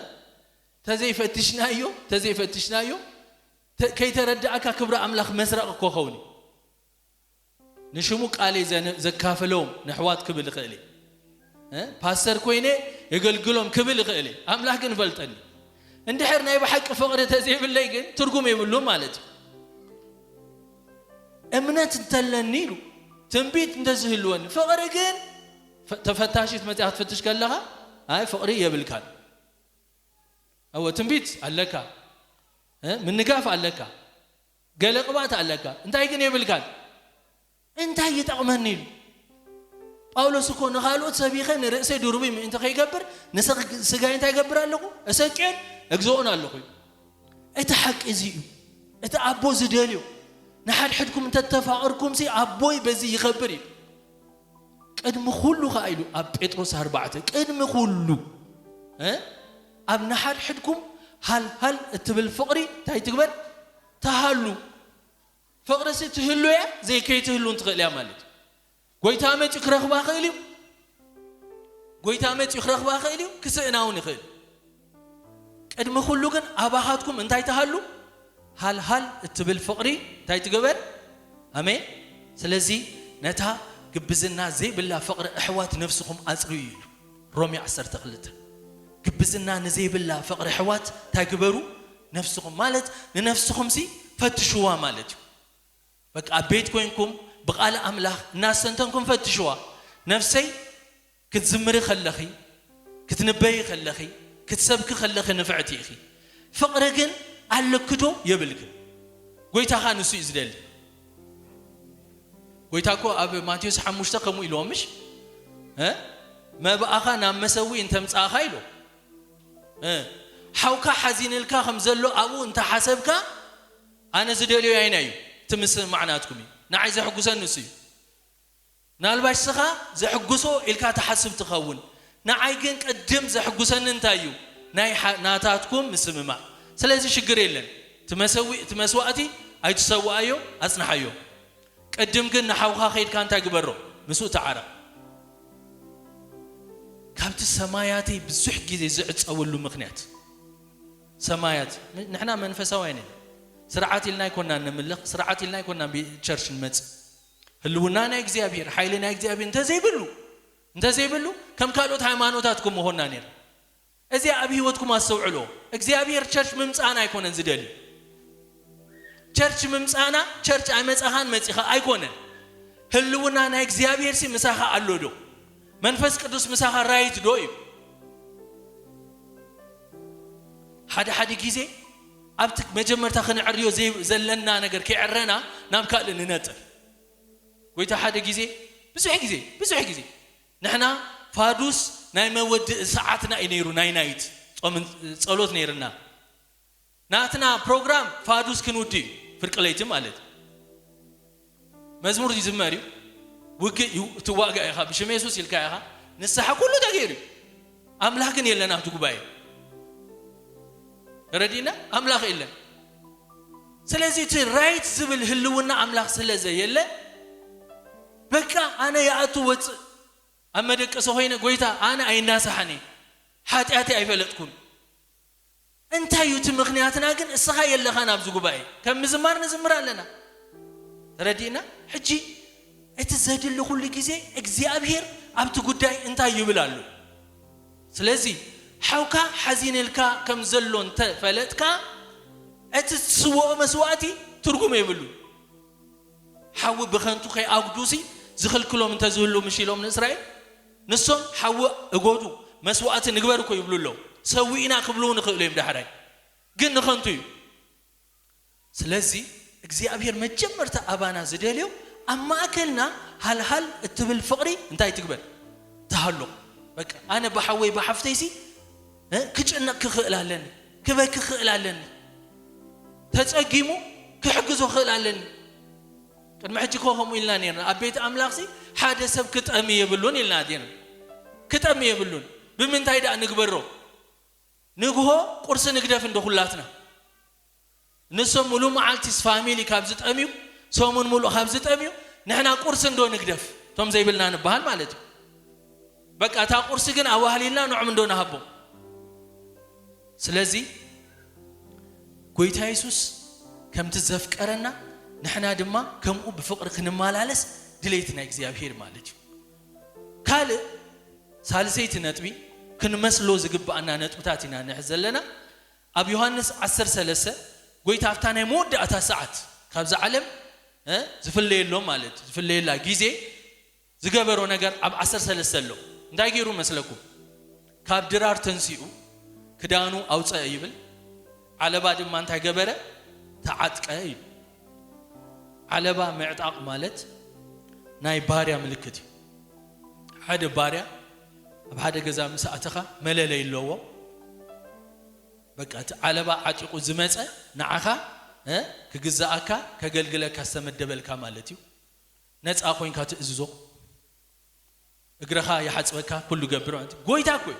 ተዘይፈትሽናዮ፣ ተዘይፈትሽናዮ፣ ተ-፣ ከይተረዳእካ ክብሪ ኣምላኽ መስረቕ እኮ ኸውን እዩ። ንሽሙ ቃለይ ዘነ-፣ ዘካፍሎም ንኣሕዋት ክብል እኽእል እየ። እ? ፓስተር ኮይነ የገልግሎም ክብል እኽእል እየ። ኣምላኽ ግን ይፈልጠኒ። እንድሕር ናይ ብሓቂ ፍቕሪ ተዘይብለይ ግን ትርጉም የብሉን ማለት እዩ። እምነት እንተለኒ ኢሉ፣ ትንቢት እንተዝህልወኒ፣ ፍቕሪ ግን ፈ-፣ ተፈታሺት መጺኣ ክትፍትሽ ከለኻ፣ ኣይ ፍቕሪ የብልካን። እወ ትንቢት ኣለካ፣ እ? ምንጋፍ ኣለካ፣ ገለ ቅብኣት ኣለካ፣ እንታይ ግን የብልካን። እንታይ ይጠቕመኒ ኢሉ። ጳውሎስ እኮ ንኻልኦት ሰቢኸ ንርእሰይ ድሩብይ ምእንቲ ከይገብር ንስጋይ እንታይ ይገብር ኣለኹ? እሰቅዮን እግዝኦን ኣለኹ እዩ። እቲ ሓቂ እዚ እዩ። እቲ ኣቦ ዝደልዮ፣ ንሓድሕድኩም እንተተፋቐርኩምሲ ኣቦይ በዚ ይኸብር እዩ። ቅድሚ ኩሉ ኸዓ ኢሉ ኣብ ጴጥሮስ ኣርባዕተ፣ ቅድሚ ኩሉ፣ እ? ኣብ ንሓድሕድኩም ሃልሃል እትብል ፍቕሪ እንታይ ትግበር? ተሃሉ። ፍቕርሲ ትህሉ እያ፣ ዘይከይትህሉ ትኽእል እያ ማለት እዩ። ጎይታ መፂኡ ክረኽባ ክእል እዩ። ጎይታ መፂኡ ክረኽባ ክእል እዩ፣ ክስእና እውን ይኽእል። ቅድሚ ኩሉ ግን ኣባኻትኩም እንታይ ተሃሉ? ሃልሃል እትብል ፍቕሪ እንታይ ትገበር? ኣሜን። ስለዚ ነታ ግብዝና ዘይብላ ፍቕሪ ኣሕዋት ነፍስኹም ኣጽርዩ እዩ። ሮሜ ዓሰርተ ክልተ። ግብዝና ንዘይብላ ፍቕሪ ኣሕዋት እንታይ ግበሩ? ነፍስኹም ማለት ንነፍስኹም ሲ ፈትሽዋ ማለት እዩ። በቃ ኣብ ቤት ኮይንኩም ብቓል ኣምላኽ እናስተንተንኩም ፈትሽዋ። ነፍሰይ ክትዝምሪ ከለኺ፣ ክትንበይ ከለኺ፣ ክትሰብኪ ከለኺ ንፍዕቲ ኢኺ። ፍቕሪ ግን ኣለኪ ዶ የብልክን? ጎይታኻ ንሱ እዩ ዝደሊ። ጎይታ እኮ ኣብ ማቴዎስ ሓሙሽተ ከምኡ ኢልዎ ምሽ? እ? መባእኻ ናብ መሰውኢ እንተምጻእኻ ኢሎ። እ? ሓውካ ሓዚንልካ ከም ዘሎ ኣብኡ እንተሓሰብካ ኣነ ዝደልዮ ኣይና እዩ። እቲ ምስምማዕ ናትኩም እዩ። ንዓይ ዘሕጉሰኒ ንሱ እዩ። ናልባሽ ስኻ ዘሕጉሶ ኢልካ ትሓስብ ትኸውን። ንዓይ ግን ቅድም ዘሕጉሰኒ እንታይ እዩ? ናይ ሓ-፣ ናታትኩም ምስምማዕ። ስለዚ ሽግር የለን። እቲ መሰዊ-፣ እቲ መስዋእቲ ኣይትሰውኣዮ፣ ኣጽንሓዮ። ቅድም ግን ንሓውኻ ከይድካ እንታይ ግበሮ? ምስኡ ተዓረቕ። ካብቲ ሰማያተይ ብዙሕ ግዜ ዝዕጸወሉ ምኽንያት፣ ሰማያት፣ ን-፣ ንሕና መንፈሳውያን ኢና። ስርዓት ኢልና ኣይኮናን ንምልኽ፣ ስርዓት ኢልና ኣይኮናን ቢ-፣ ቸርች ንመጽእ። ህልውና ናይ እግዚኣብሔር፣ ሓይሊ ናይ እግዚኣብሔር እንተዘይብሉ፣ እንተዘይብሉ፣ ከም ካልኦት ሃይማኖታት ከም ምኾንና ነይሩ። እዚ ኣብ ህይወትኩም ኣስተውዕሎ። እግዚኣብሔር ቸርች ምምጻእና ኣይኮነን ዝደሊ። ቸርች ምምጻእና፣ ቸርች ኣይመጻኻን መጺኻ ኣይኮነን። ህልውና ናይ እግዚኣብሔር ሲ ምሳኻ ኣሎ ዶ? መንፈስ ቅዱስ ምሳኻ ራይት ዶ እዩ? ሓደ ሓደ ግዜ ኣብቲ መጀመርታ ክንዕርዮ ዘይ-፣ ዘለና ነገር ከይዕረና ናብ ካልእ ንነጥር። ጎይታ ሓደ ግዜ፣ ብዙሕ ግዜ፣ ብዙሕ ግዜ ንሕና ፋዱስ ናይ መወድእ ሰዓትና እዩ ነይሩ፣ ናይ ናይት ጾምን ጸሎት ነይርና። ናትና ፕሮግራም ፋዱስ ክንውዲ እዩ፣ ፍርቂ ለይቲ ማለት እዩ። መዝሙር ይዝመር እዩ፣ ውግእ እዩ፣ እትዋጋእ ኢኻ፣ ብሽም የሱስ ኢልካ ኢኻ፣ ንስሓ ኩሉ ተገይሩ እዩ። ኣምላኽ ግን የለን ኣብቲ ጉባኤ። ተረዲእና? ኣምላኽ የለን። ስለዚ እቲ ራይት ዝብል ህልውና ኣምላኽ ስለ ዘየለ፣ በቃ ኣነ ይኣቱ ወፅእ፣ ኣብ መደቀሲ ኮይነ፣ ጎይታ ኣነ ኣይናሳሓን እየ፣ ሓጢኣተይ ኣይፈለጥኩን። እንታይ እዩ እቲ ምኽንያትና ግን? እስኻ የለኻን ኣብዚ ጉባኤ። ከም ምዝማር ንዝምር ኣለና። ተረዲእና? ሕጂ እቲ ዘድሊ ኩሉ ግዜ እግዚኣብሔር ኣብቲ ጉዳይ እንታይ ይብል ኣሎ? ስለዚ ሓውካ ሓዚንልካ ከም ዘሎ እንተፈለጥካ፣ እቲ ትስውኦ መስዋእቲ ትርጉም የብሉን። ሓዊ ብኸንቱ ከይኣጉዱሲ ዝኽልክሎም እንተዝህሉ ምሽ ኢሎም ንእስራኤል፣ ንሶም ሓዊ እጎዱ፣ መስዋእቲ ንግበር እኮ ይብሉ ኣለዉ። ሰዊእና ክብሉ ንኽእሉ እዮም ዳሕራይ። ግን ንኸንቱ እዩ። ስለዚ እግዚኣብሔር መጀመርታ ኣባና ዝደልዮ ኣብ ማእከልና ሃልሃል እትብል ፍቕሪ እንታይ ትግበር? ትሃሎ። በቃ ኣነ ብሓወይ ብሓፍተይሲ፣ እ፣ ክጭነቅ ክኽእል ኣለኒ፣ ክበኪ ክኽእል ኣለኒ፣ ተጸጊሙ ክሕግዞ ክኽእል ኣለኒ። ቅድሚ ሕጂ እኮ ከምኡ ኢልና ነርና። ኣብ ቤት ኣምላኽሲ ሓደ ሰብ ክጠሚ የብሉን ኢልና ነርና። ክጠሚ የብሉን። ብምንታይ ደኣ ንግበሮ? ንግሆ ቁርሲ ንግደፍ እንዶ ኩላትና። ንሶም ሙሉእ መዓልቲስ ፋሚሊ ካብ ዝጠምዩ፣ ሰሙን ሙሉእ ካብ ዝጠምዩ፣ ንሕና ቁርሲ እንዶ ንግደፍ፣ እቶም ዘይብልና ንበሃል ማለት እዩ። በቃ እታ ቁርሲ ግን ኣዋህሊልና ንዖም እንዶ ንሃቦም። ስለዚ ጎይታ የሱስ ከምቲ ዘፍቀረና ንሕና ድማ ከምኡ ብፍቕሪ ክንመላለስ ድሌት ናይ እግዚኣብሔር ማለት እዩ። ካልእ ሳልሰይቲ ነጥቢ ክንመስሎ ዝግብኣና ነጥብታት ኢና ንሕዝ ዘለና። ኣብ ዮሃንስ ዓሰርተ ሰለስተ ጎይታ ኣብታ ናይ መወዳእታ ሰዓት ካብዛ ዓለም፣ እ፣ ዝፍለየሎም ማለት ዝፍለየላ ግዜ ዝገበሮ ነገር ኣብ ዓሰርተ ሰለስተ ኣሎ። እንታይ ገይሩ መስለኩም? ካብ ድራር ተንሲኡ ክዳኑ ኣውፀአ ይብል። ዓለባ ድማ እንታይ ገበረ? ተዓጥቀ እዩ። ዓለባ ምዕጣቕ ማለት ናይ ባርያ ምልክት እዩ። ሓደ ባርያ ኣብ ሓደ ገዛ ምስ ኣተኻ መለለይ ኣለዎ። በቃ እቲ ዓለባ ዓጢቑ ዝመፀ ንዓኻ፣ እ፣ ክግዛኣካ፣ ከገልግለካ ዝተመደበልካ ማለት እዩ። ነፃ ኮይንካ ትእዝዞ። እግረኻ ይሓፅበካ፣ ኩሉ ገብር ማለት እዩ። ጎይታ እኮ እዩ።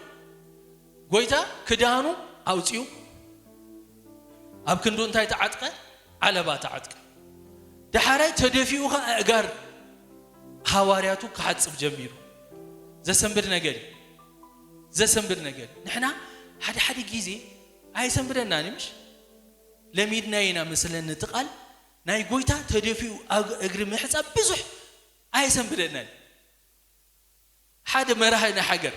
ጎይታ ክዳኑ ኣውፅኡ፣ ኣብ ክንዱ እንታይ ተዓጥቀ? ዓለባ ተዓጥቀ። ደሓራይ ተደፊኡ ኸዓ ኣእጋር ሃዋርያቱ ክሓጽብ ጀሚሩ። ዘሰንብድ ነገር እዩ። ዘሰንብድ ነገር እዩ። ንሕና ሓደ ሓደ ግዜ ኣየሰንብደናን እዩ፣ ምሽ? ለሚድና ኢና መስለኒ እቲ ቃል። ናይ ጎይታ ተደፊኡ ኣግ-፣ እግሪ ምሕጻብ ብዙሕ ኣየሰንብደናን። ሓደ መራሒ ናይ ሃገር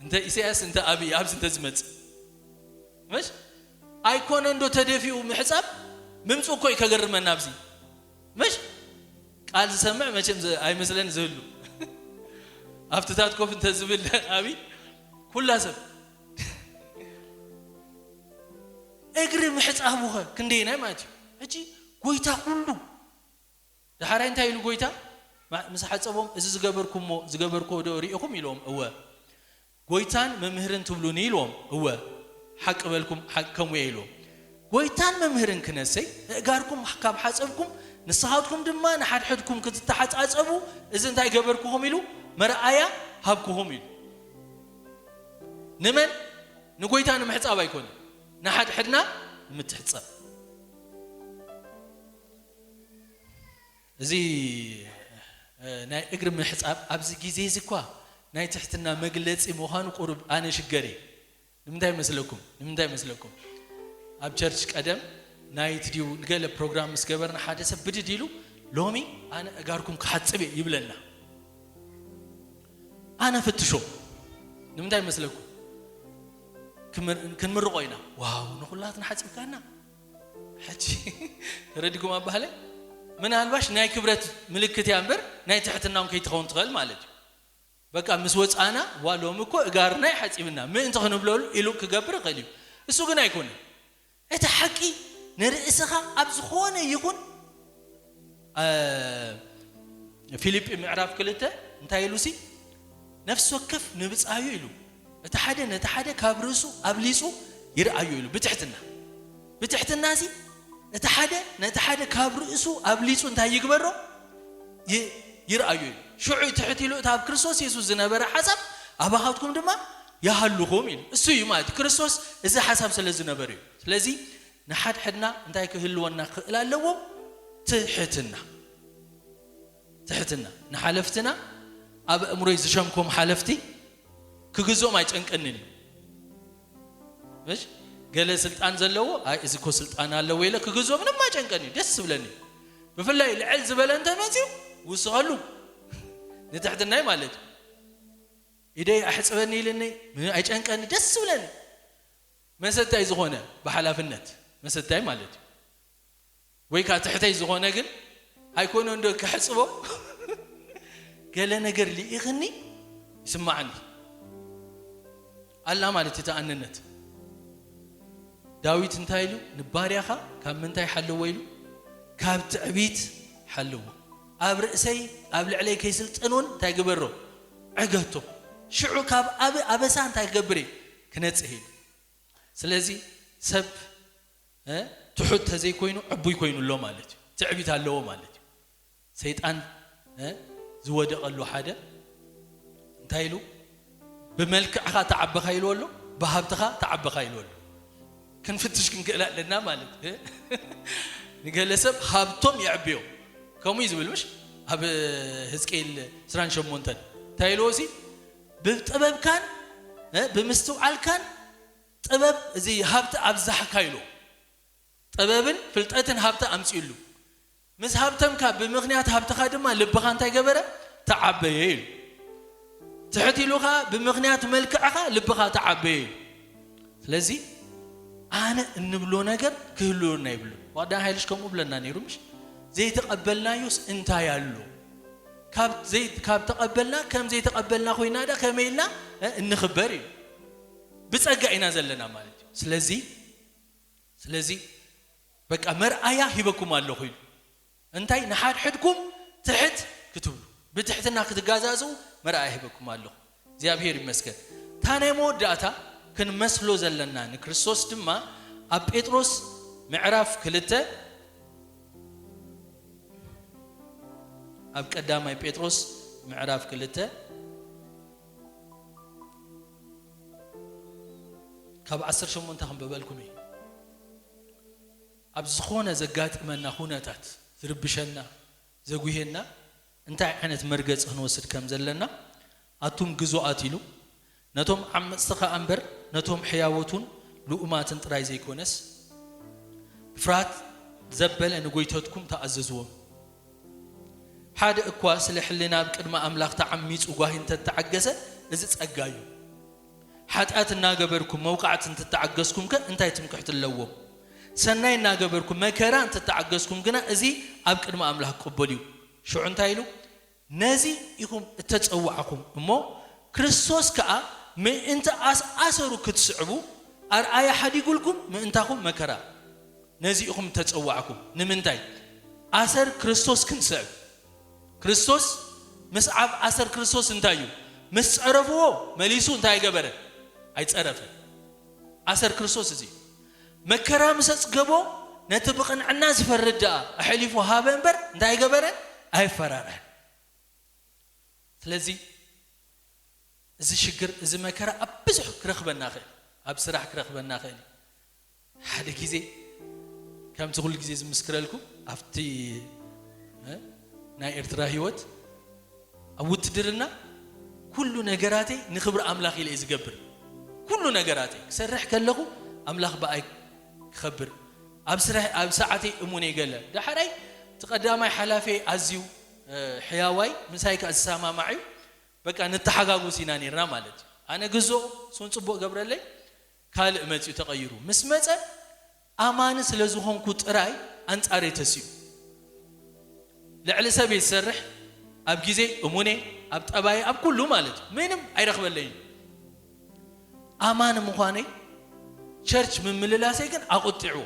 እንተ ኢሳያስ እንተ ኣብይ ኣብዚ እንተ ዝመጽእ፣ ምሽ? ኣይኮነ እንዶ ተደፊኡ ምሕጻብ ምምጽኡ እኮ እዩ ከገርመና ኣብዚ፣ ምሽ? ቃል ዝሰምዕ መቸም ዝ-፣ ኣይመስለን ዝህሉ ኣብትታት ኮፍ እንተ ዝብል ኣብይ ኩላ ሰብ እግሪ ምሕጻቡ ኸ ክንደየናይ ማለት እዩ። ሕጂ ጎይታ ኩሉ ደሓራይ እንታይ ኢሉ ጎይታ? ማ-፣ ምስ ሓጸቦም፣ "እዚ ዝገበርኩሞ፣ ዝገበርኩዎ ዶ ርኢኹም?" ኢልዎም። "እወ፣ ጎይታን መምህርን ትብሉኒ?" ኢልዎም። "እወ፣ ሓቂ በልኩም፣ ሓቂ ከምኡ እየ" ኢልዎም። "ጎይታን መምህርን ክነሰይ፣ እእጋርኩም ካብ ሓጸብኩም፣ ንስኻትኩም ድማ ንሓድሕድኩም ክትተሓጻጸቡ፣ እዚ እንታይ ገበርኩኹም?" ኢሉ፣ "መርኣያ ሃብኩኹም" ኢሉ። ንመን? ንጎይታ ንምሕጻብ ኣይኮነን፣ ንሓድሕድና ንምትሕጻብ። እዚ፣ እ፣ ናይ እግሪ ምሕጻብ ኣብዚ ግዜ እዚ እኳ ናይ ትሕትና መግለጺ ምዃኑ ቁሩብ ኣነ ሽገር እየ። ንምንታይ መስለኩም? ንምንታይ መስለኩም? ኣብ ቸርች ቀደም ናይት ድዩ ንገለ ፕሮግራም ምስ ገበርና ሓደ ሰብ ብድድ ኢሉ፣ "ሎሚ ኣነ እጋርኩም ክሓጽብ እየ" ይብለና። ኣነ ፍትሾ። ንምንታይ መስለኩም? ክምር-፣ ክንምርቖ ኢና። "ዋው፣ ንኹላትና ሓጺብካና?" ሕጂ ተረዲኩም ኣባህለ? ምናልባሽ ናይ ክብረት ምልክት እያ እምበር ናይ ትሕትና እውን ከይትኸውን ትኽእል ማለት እዩ። በቃ ምስ ወጻና፣ "ዋ፣ ሎሚ እኮ እጋርና እዩ ሓጺብና" ምእንቲ ክንብለሉ ኢሉ ክገብር ይኽእል እዩ። እሱ ግን ኣይኮነን። እቲ ሓቂ ንርእስኻ ኣብ ዝኾነ ይኹን፣ እ፣ ፊልጲ ምዕራፍ ክልተ እንታይ ኢሉ ሲ? "ነፍሲ ወከፍ ንብጻዩ" ኢሉ፣ እቲ ሓደ ነቲ ሓደ ካብ ርእሱ ኣብሊጹ ይርኣዩ ኢሉ፣ ብትሕትና። ብትሕትና ሲ፣ እቲ ሓደ ነቲ ሓደ ካብ ርእሱ ኣብሊጹ እንታይ ይግበሮ? ይ-፣ ይርኣዩ ኢሉ። ሽዑ ትሕት ኢሉ እቲ ኣብ ክርስቶስ የሱስ ዝነበረ ሓሳብ ኣባኻትኩም ድማ ይሃልኹም ኢሉ። እሱ እዩ ማለት እዩ። ክርስቶስ እዚ ሓሳብ ስለ ዝነበረ እዩ። ስለዚ ንሓድሕድና እንታይ ክህልወና ክኽእል ኣለዎ? ትሕትና። ትሕትና። ንሓለፍትና ኣብ ኣእምሮይ ዝሸምኮም ሓለፍቲ ክግዝኦም ኣይጨንቀንን እዩ። ምሽ? ገለ ስልጣን ዘለዎ፣ "ኣይ፣ እዚ እኮ ስልጣን ኣለዎ" ኢለ ክግዝኦ ምንም ኣይጨንቀን እዩ። ደስ ዝብለኒ። ብፍላይ ልዕል ዝበለ እንተ መጺኡ፣ ውስኸሉ። ንትሕትናይ ማለት እዩ። ኢደይ ኣሕጽበኒ ኢልኒ፣ ምን-፣ ኣይጨንቀኒ፣ ደስ ዝብለኒ። መሰታይ ዝኾነ ብሓላፍነት፣ መሰታይ ማለት እዩ። ወይ ከኣ ትሕተይ ዝኾነ ግን ኣይኮነ እንዶ ከሕጽቦ፣ ገለ ነገር ልኢኽኒ ይስማዓኒ ኣላ ማለት እዩ። ተኣንነት ዳዊት እንታይ ኢሉ? "ንባርያኻ ካብ ምንታይ ሓልዎ?" ኢሉ፣ "ካብ ትዕቢት ሓልዎ። ኣብ ርእሰይ፣ ኣብ ልዕለይ ከይስልጥን እውን እንታይ ግበሮ? ዕገቶ። ሽዑ ካብ ኣብ ኣበሳ እንታይ ክገብር እየ? ክነጽህ" ኢሉ። ስለዚ ሰብ፣ እ፣ ትሑት ተዘይኮይኑ ዕቡይ ኮይኑ ኣሎ ማለት እዩ። ትዕቢት ኣለዎ ማለት እዩ። ሰይጣን፣ እ፣ ዝወደቐሉ ሓደ እንታይ ኢሉ? "ብመልክዕኻ ተዓበኻ" ኢልዎ ኣሎ፣ "ብሃብትኻ ተዓበኻ" ኢልዎ ኣሎ። ክንፍትሽ ክንክእል ኣለና ማለት እዩ። ንገለ ሰብ ሃብቶም የዕብዮ። ከምኡ እዩ ዝብል ምሽ? ኣብ ህዝቅኤል ዕስራን ሸሞንተን እንታይ ኢልዎ ሲ? "ብጥበብካን፣ እ፣ ብምስትውዓልካን ጥበብ እዚ ሃብቲ ኣብዛሕካ" ኢልዎ። ጥበብን ፍልጠትን ሃብቲ ኣምጺኡሉ። "ምስ ሃብተምካ ብምኽንያት ሃብትኻ ድማ ልብኻ እንታይ ገበረ? ተዓበየ" ኢሉ። ትሕት ኢሉ ኸዓ "ብምኽንያት መልክዕኻ ልብኻ ተዓበየ" ኢሉ። ስለዚ ኣነ እንብሎ ነገር ክህልወና ይብሉ። ዋዳ ሃይልሽ ከምኡ ብለና ነይሩ ምሽ? ዘይተቐበልናዮስ እንታይ ኣሎ? ካብ ዘይ-፣ ካብ ተቐበልና ከም ዘይተቐበልና ኮይና ዳ ከመይ ኢልና፣ እ፣ እንኽበር እዩ። ብጸጋ ኢና ዘለና ማለት እዩ። ስለዚ ስለዚ በቃ መርኣያ ሂበኩም ኣለኹ ኢሉ። እንታይ ንሓድሕድኩም ትሕት ክትብሉ፣ ብትሕትና ክትጋዛዝኡ መርኣያ ሂበኩም ኣለኹ። እግዚኣብሔር ይመስገን። እታ ናይ መወዳእታ ክንመስሎ ዘለና ንክርስቶስ ድማ ኣብ ጴጥሮስ ምዕራፍ ክልተ፣ ኣብ ቀዳማይ ጴጥሮስ ምዕራፍ ክልተ ካብ ዓሰርተ ሸሞንተ ክንበበልኩም እዩ። ኣብ ዝኾነ ዘጋጥመና ኩነታት፣ ዝርብሸና፣ ዘጉሄና፣ እንታይ ዓይነት መርገፂ ክንወስድ ከም ዘለና፣ ኣቱም ግዙኣት ኢሉ፣ ነቶም ዓመፅቲ ኸኣ እምበር፣ ነቶም ሕያዎት እውን ልኡማትን ጥራይ ዘይኮነስ፣ ብፍርሃት ዘበለ ንጎይተትኩም ተኣዘዝዎም። ሓደ እኳ ስለ ሕልና ኣብ ቅድሚ ኣምላኽ ተዓሚፁ ጓሂ እንተተዓገሰ፣ እዚ ጸጋ እዩ። ሓጢኣት እናገበርኩም መውቃዕቲ እንትተዓገስኩም ከ እንታይ ትምክሕቲ ኣለዎ? ሰናይ እናገበርኩም መከራ እንትተዓገስኩም ግና እዚ ኣብ ቅድሚ ኣምላኽ ቅቡል እዩ። ሽዑ እንታይ ኢሉ? ነዚ ኢኹም እተጸዋዕኹም እሞ፣ ክርስቶስ ከኣ ምእንቲ ኣስ-፣ ኣሰሩ ክትስዕቡ ኣርኣያ ሓዲጉልኩም ምእንታኹም መከራ። ነዚ ኢኹም እተጸዋዕኩም። ንምንታይ? ኣሰር ክርስቶስ ክንስዕብ። ክርስቶስ ምስዓብ ኣሰር ክርስቶስ እንታይ እዩ? ምስ ጸረፍዎ መሊሱ እንታይ ገበረ? ኣይጸረፈን። ኣሰር ክርስቶስ እዚ እዩ። መከራ ምስ ኣጽገቦ ነቲ ብቕንዕና ዝፈርድ ደኣ ኣሕሊፉ ሃበ እምበር እንታይ ገበረ? ኣይፈራርሐን። ስለዚ እዚ ሽግር፣ እዚ መከራ ኣብ ብዙሕ ክረኽበና ኽእል፣ ኣብ ስራሕ ክረኽበና ኽእል። ሓደ ግዜ ከምቲ ኩሉ ግዜ ዝምስክረልኩም ኣብቲ፣ እ፣ ናይ ኤርትራ ህይወት ኣብ ውትድርና ኩሉ ነገራተይ ንኽብሪ ኣምላኽ ኢለ እየ ዝገብር። ኩሉ ነገራተይ ክሰርሕ ከለኹ ኣምላኽ ብኣይ ክኸብር፣ ኣብ ስራሕ፣ ኣብ ሰዓተይ እሙን እየ ገለ። ዳሕራይ እቲ ቀዳማይ ሓላፊ ኣዝዩ፣ እ፣ ሕያዋይ ምሳይ ከኣ ዝሰማማዕ እዩ። በቃ ንተሓጋጎስ ኢና ኔርና ማለት እዩ። ኣነ ግዞ፣ እሱን ጽቡቕ ገብረለይ፣ ካልእ መጺኡ ተቐይሩ። ምስ መጸ ኣማኒ ስለ ዝኾንኩ ጥራይ ኣንጻረይ ተሲኡ። ልዕሊ ሰብ እየ ዝሰርሕ፣ ኣብ ግዜ እሙን እየ፣ ኣብ ጠባይ፣ ኣብ ኩሉ ማለት እዩ። ምንም ኣይረኽበለይን። ኣማኒ ምዃነይ፣ ቸርች ምምልላሰይ ግን ኣቑጢዕዎ።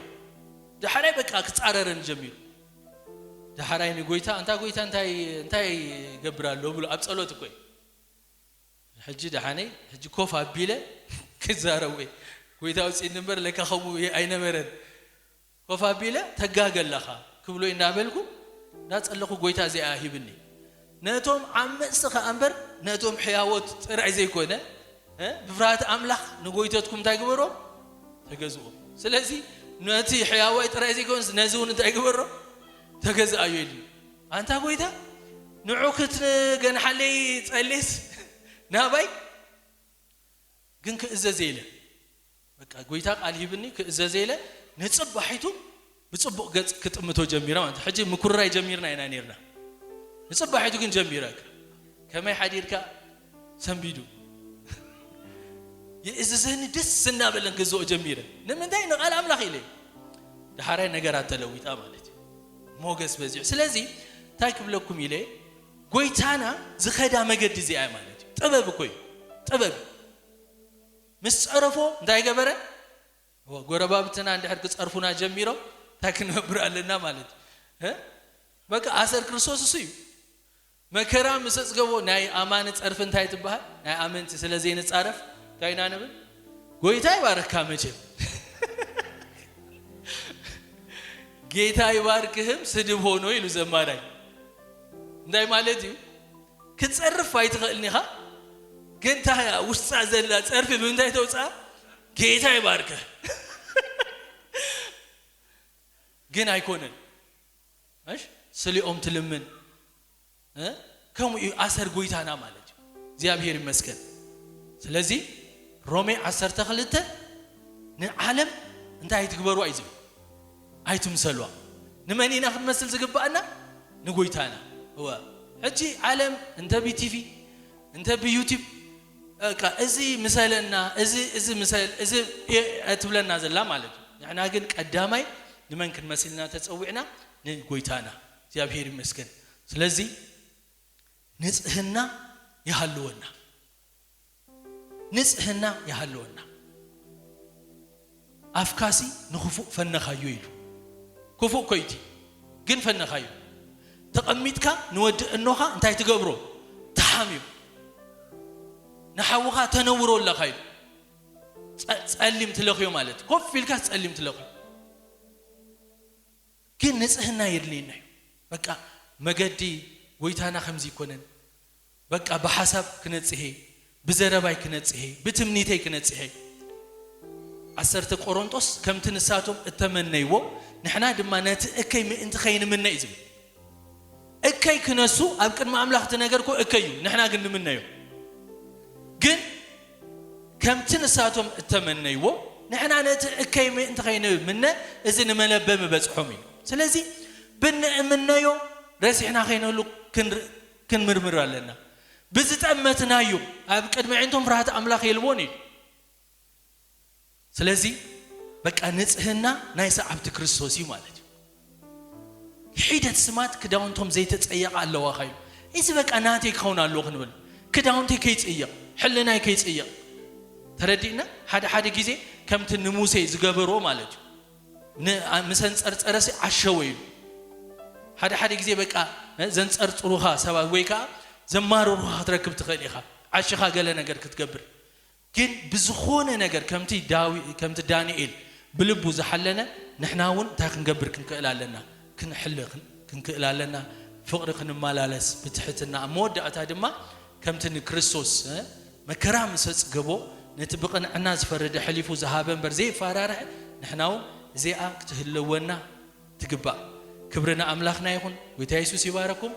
ዳሕራይ በቃ ክጻረረኒ ጀሚሩ። ዳሕራይ ንጎይታ፣ "ኣንታ ጎይታ እንታይ፣ እንታይ ይገብር ኣሎ?" ብሎ ኣብ ጸሎት እኮ እዩ። ሕጂ ደሓነይ፣ ሕጂ ኮፍ ኣቢለ ክዛረብ ወይ ጎይታ ኣውፅእኒ እምበር ለካ ከምኡ ኣይነበረን። ኮፍ ኣቢለ "ተጋገ ኣለኻ" ክብሎ እንዳበልኩ እንዳጸለኹ ጎይታ እዚኣ ሂብኒ። ነቶም ዓመፅቲ ከኣ እምበር ነቶም ሕያዎት ጥራይ ዘይኮነ፣ እ፣ ብፍርሃት ኣምላኽ ንጎይተትኩም እንታይ ግበሮም? ተገዝኦም። ስለዚ ነቲ ሕያዋይ ጥራይ ዘይኮነስ ነዚ እውን እንታይ ግበሮ? ተገዝኣዮ ኢሉ። ኣንታ ጎይታ፣ ንዑ ክትገንሓለይ ጸሌስ ናባይ ግን ክእዘዝ ኢለ። በቃ ጎይታ ቃል ሂብኒ ክእዘዝ ኢለ። ንጽባሒቱ ብጽቡቕ ገጽ ክጥምቶ ጀሚረ ማለት። ሕጂ ምኩርራይ ጀሚርና ኢና ኔርና። ንጽባሒቱ ግን ጀሚረ። ከመይ ሓዲርካ? ሰንቢዱ። ይእዝዘኒ ደስ እናበለን ክዝኦ ጀሚረ። ንምንታይ? ንቓል ኣምላኽ ኢለ። ደሓራይ ነገራት ተለዊጣ ማለት እዩ። ሞገስ በዚሑ። ስለዚ እንታይ ክብለኩም ኢለ፣ ጎይታና ዝኸዳ መገዲ እዚኣ ማለት እዩ። ጥበብ እኮ እዩ። ጥበብ። ምስ ጸረፎ እንታይ ገበረ? እወ፣ ጎረባብትና እንድሕር ክጸርፉና ጀሚሮም እንታይ ክንገብር ኣለና ማለት እዩ? እ? በቃ ኣሰር ክርስቶስ እሱ እዩ። መከራ ምስ ኣጽገቦ ናይ ኣማኒ ጸርፊ እንታይ ትበሃል? ናይ ኣመንቲ ስለ ዘይንጻረፍ እንታይ ኢና ንብል? ጎይታ ይባርካ መቸም። ጌታ ይባርክህም ስድብ ሆኖ ኢሉ ዘማራይ። እንታይ ማለት እዩ? ክትጸርፍ ኣይትኽእልን ኢኻ፣ ግን እታ ውሽጣ ዘላ ጸርፊ ብምንታይ ተውጽኣ? ጌታ ይባርክህ። ግን ኣይኮነን። እሺ፣ ስሊኦም ትልምን፣ እ? ከምኡ እዩ ኣሰር ጎይታና ማለት እዩ። እግዚኣብሔር ይመስገን። ስለዚ ሮሜ ዓሰርተ ክልተ ንዓለም እንታይ ኣይትግበሩ እዩ ዝብል? ኣይትምሰልዋ። ንመን ኢና ክንመስል ዝግባኣና? ንጎይታና። እወ። ሕጂ ዓለም እንተ ብቲቪ፣ እንተ ብዩቲብ፣ በቃ እዚ ምሰለና፣ እዚ፣ እዚ ምሰል፣ እዚ እየ ትብለና ዘላ ማለት እዩ። ንሕና ግን ቀዳማይ ንመን ክንመስልና ተጸዊዕና? ንጎይታና። እግዚኣብሔር ይመስገን። ስለዚ ንጽህና ይሃልወና። ንጽህና ይሃልወና። ኣፍካሲ ንኽፉእ ፈነኻዮ ኢሉ። ክፉእ ኮይቲ ግን ፈነኻዮ። ተቐሚጥካ ንወዲ እኖኻ እንታይ ትገብሮ? ትሓምዮ። ንሓውኻ ተነውሮ ኣለኻ ኢሉ። ጸ-፣ ጸሊም ትለኽዮ ማለት። ኮፍ ኢልካ ጸሊም ትለኽዮ። ግን ንጽህና የድልየና እዩ። በቃ መገዲ ጎይታና ከምዚ ይኮነን። በቃ ብሓሳብ ክነጽሄ፣ ብዘረባይ ክነጽሄ፣ ብትምኒተይ ክነጽሄ። ዓሰርተ ቆሮንጦስ፣ ከምቲ ንሳቶም እተመነይዎ ንሕና ድማ ነቲ እከይ ምእንቲ ከይንምነ እዩ ዝብል። እከይ ክነሱ ኣብ ቅድሚ ኣምላኽ እቲ ነገር እኮ እከይ እዩ፣ ንሕና ግን ንምነዮ። ግን ከምቲ ንሳቶም እተመነይዎ ንሕና ነቲ እከይ ምእንቲ ከይንምነ እዚ ንመለበሚ በጽሖም እዩ። ስለዚ ብንእምነዮ ረሲሕና ከይንህሉ ክንር-፣ ክንምርምር ኣለና። ብዝጠመትናዮ ኣብ ቅድሚ ኣዒንቶም ፍርሃት ኣምላኽ የልቦን እዩ። ስለዚ በቃ ንጽህና ናይ ሰዓብቲ ክርስቶስ እዩ ማለት እዩ። ሒደት ስማት ክዳውንቶም ዘይተጸየቐ ኣለዋ ኻዩ። እዚ በቃ ናተይ ክኸውን ኣለዎ ክንብል፣ ክዳውንተይ ከይጽየቕ፣ ሕልናይ ከይጽየቕ። ተረዲእና? ሓደ ሓደ ግዜ ከምቲ ንሙሴ ዝገበርዎ ማለት እዩ። ን-፣ ኣ-፣ ምስ ኣንጸርጸረሲ ዓሸወ ኢሉ። ሓደ ሓደ ግዜ በቃ ዘንጸርጽሩኻ ሰባት ወይ ከኣ ዘማርሩኻ ክትረክብ ትኽእል ኢኻ። ዓሽኻ ገለ ነገር ክትገብር። ግን ብዝኾነ ነገር ከምቲ ዳዊ-፣ ከምቲ ዳንኤል ብልቡ ዝሓለነ ንሕና እውን እንታይ ክንገብር ክንክእል ኣለና? ክንሕለ ክን-፣ ክንክእል ኣለና። ፍቕሪ ክንመላለስ ብትሕትና። ኣብ መወዳእታ ድማ ከምቲ ንክርስቶስ፣ እ፣ መከራ ምስ ኣጽገቦ ነቲ ብቕንዕና ዝፈረደ ሕሊፉ ዝሃበ እምበር ዘይፈራርሐ ንሕና እውን እዚኣ ክትህልወና ትግባእ። ክብሪ ንኣምላኽና ይኹን። ጎይታ የሱስ ይባረኩም።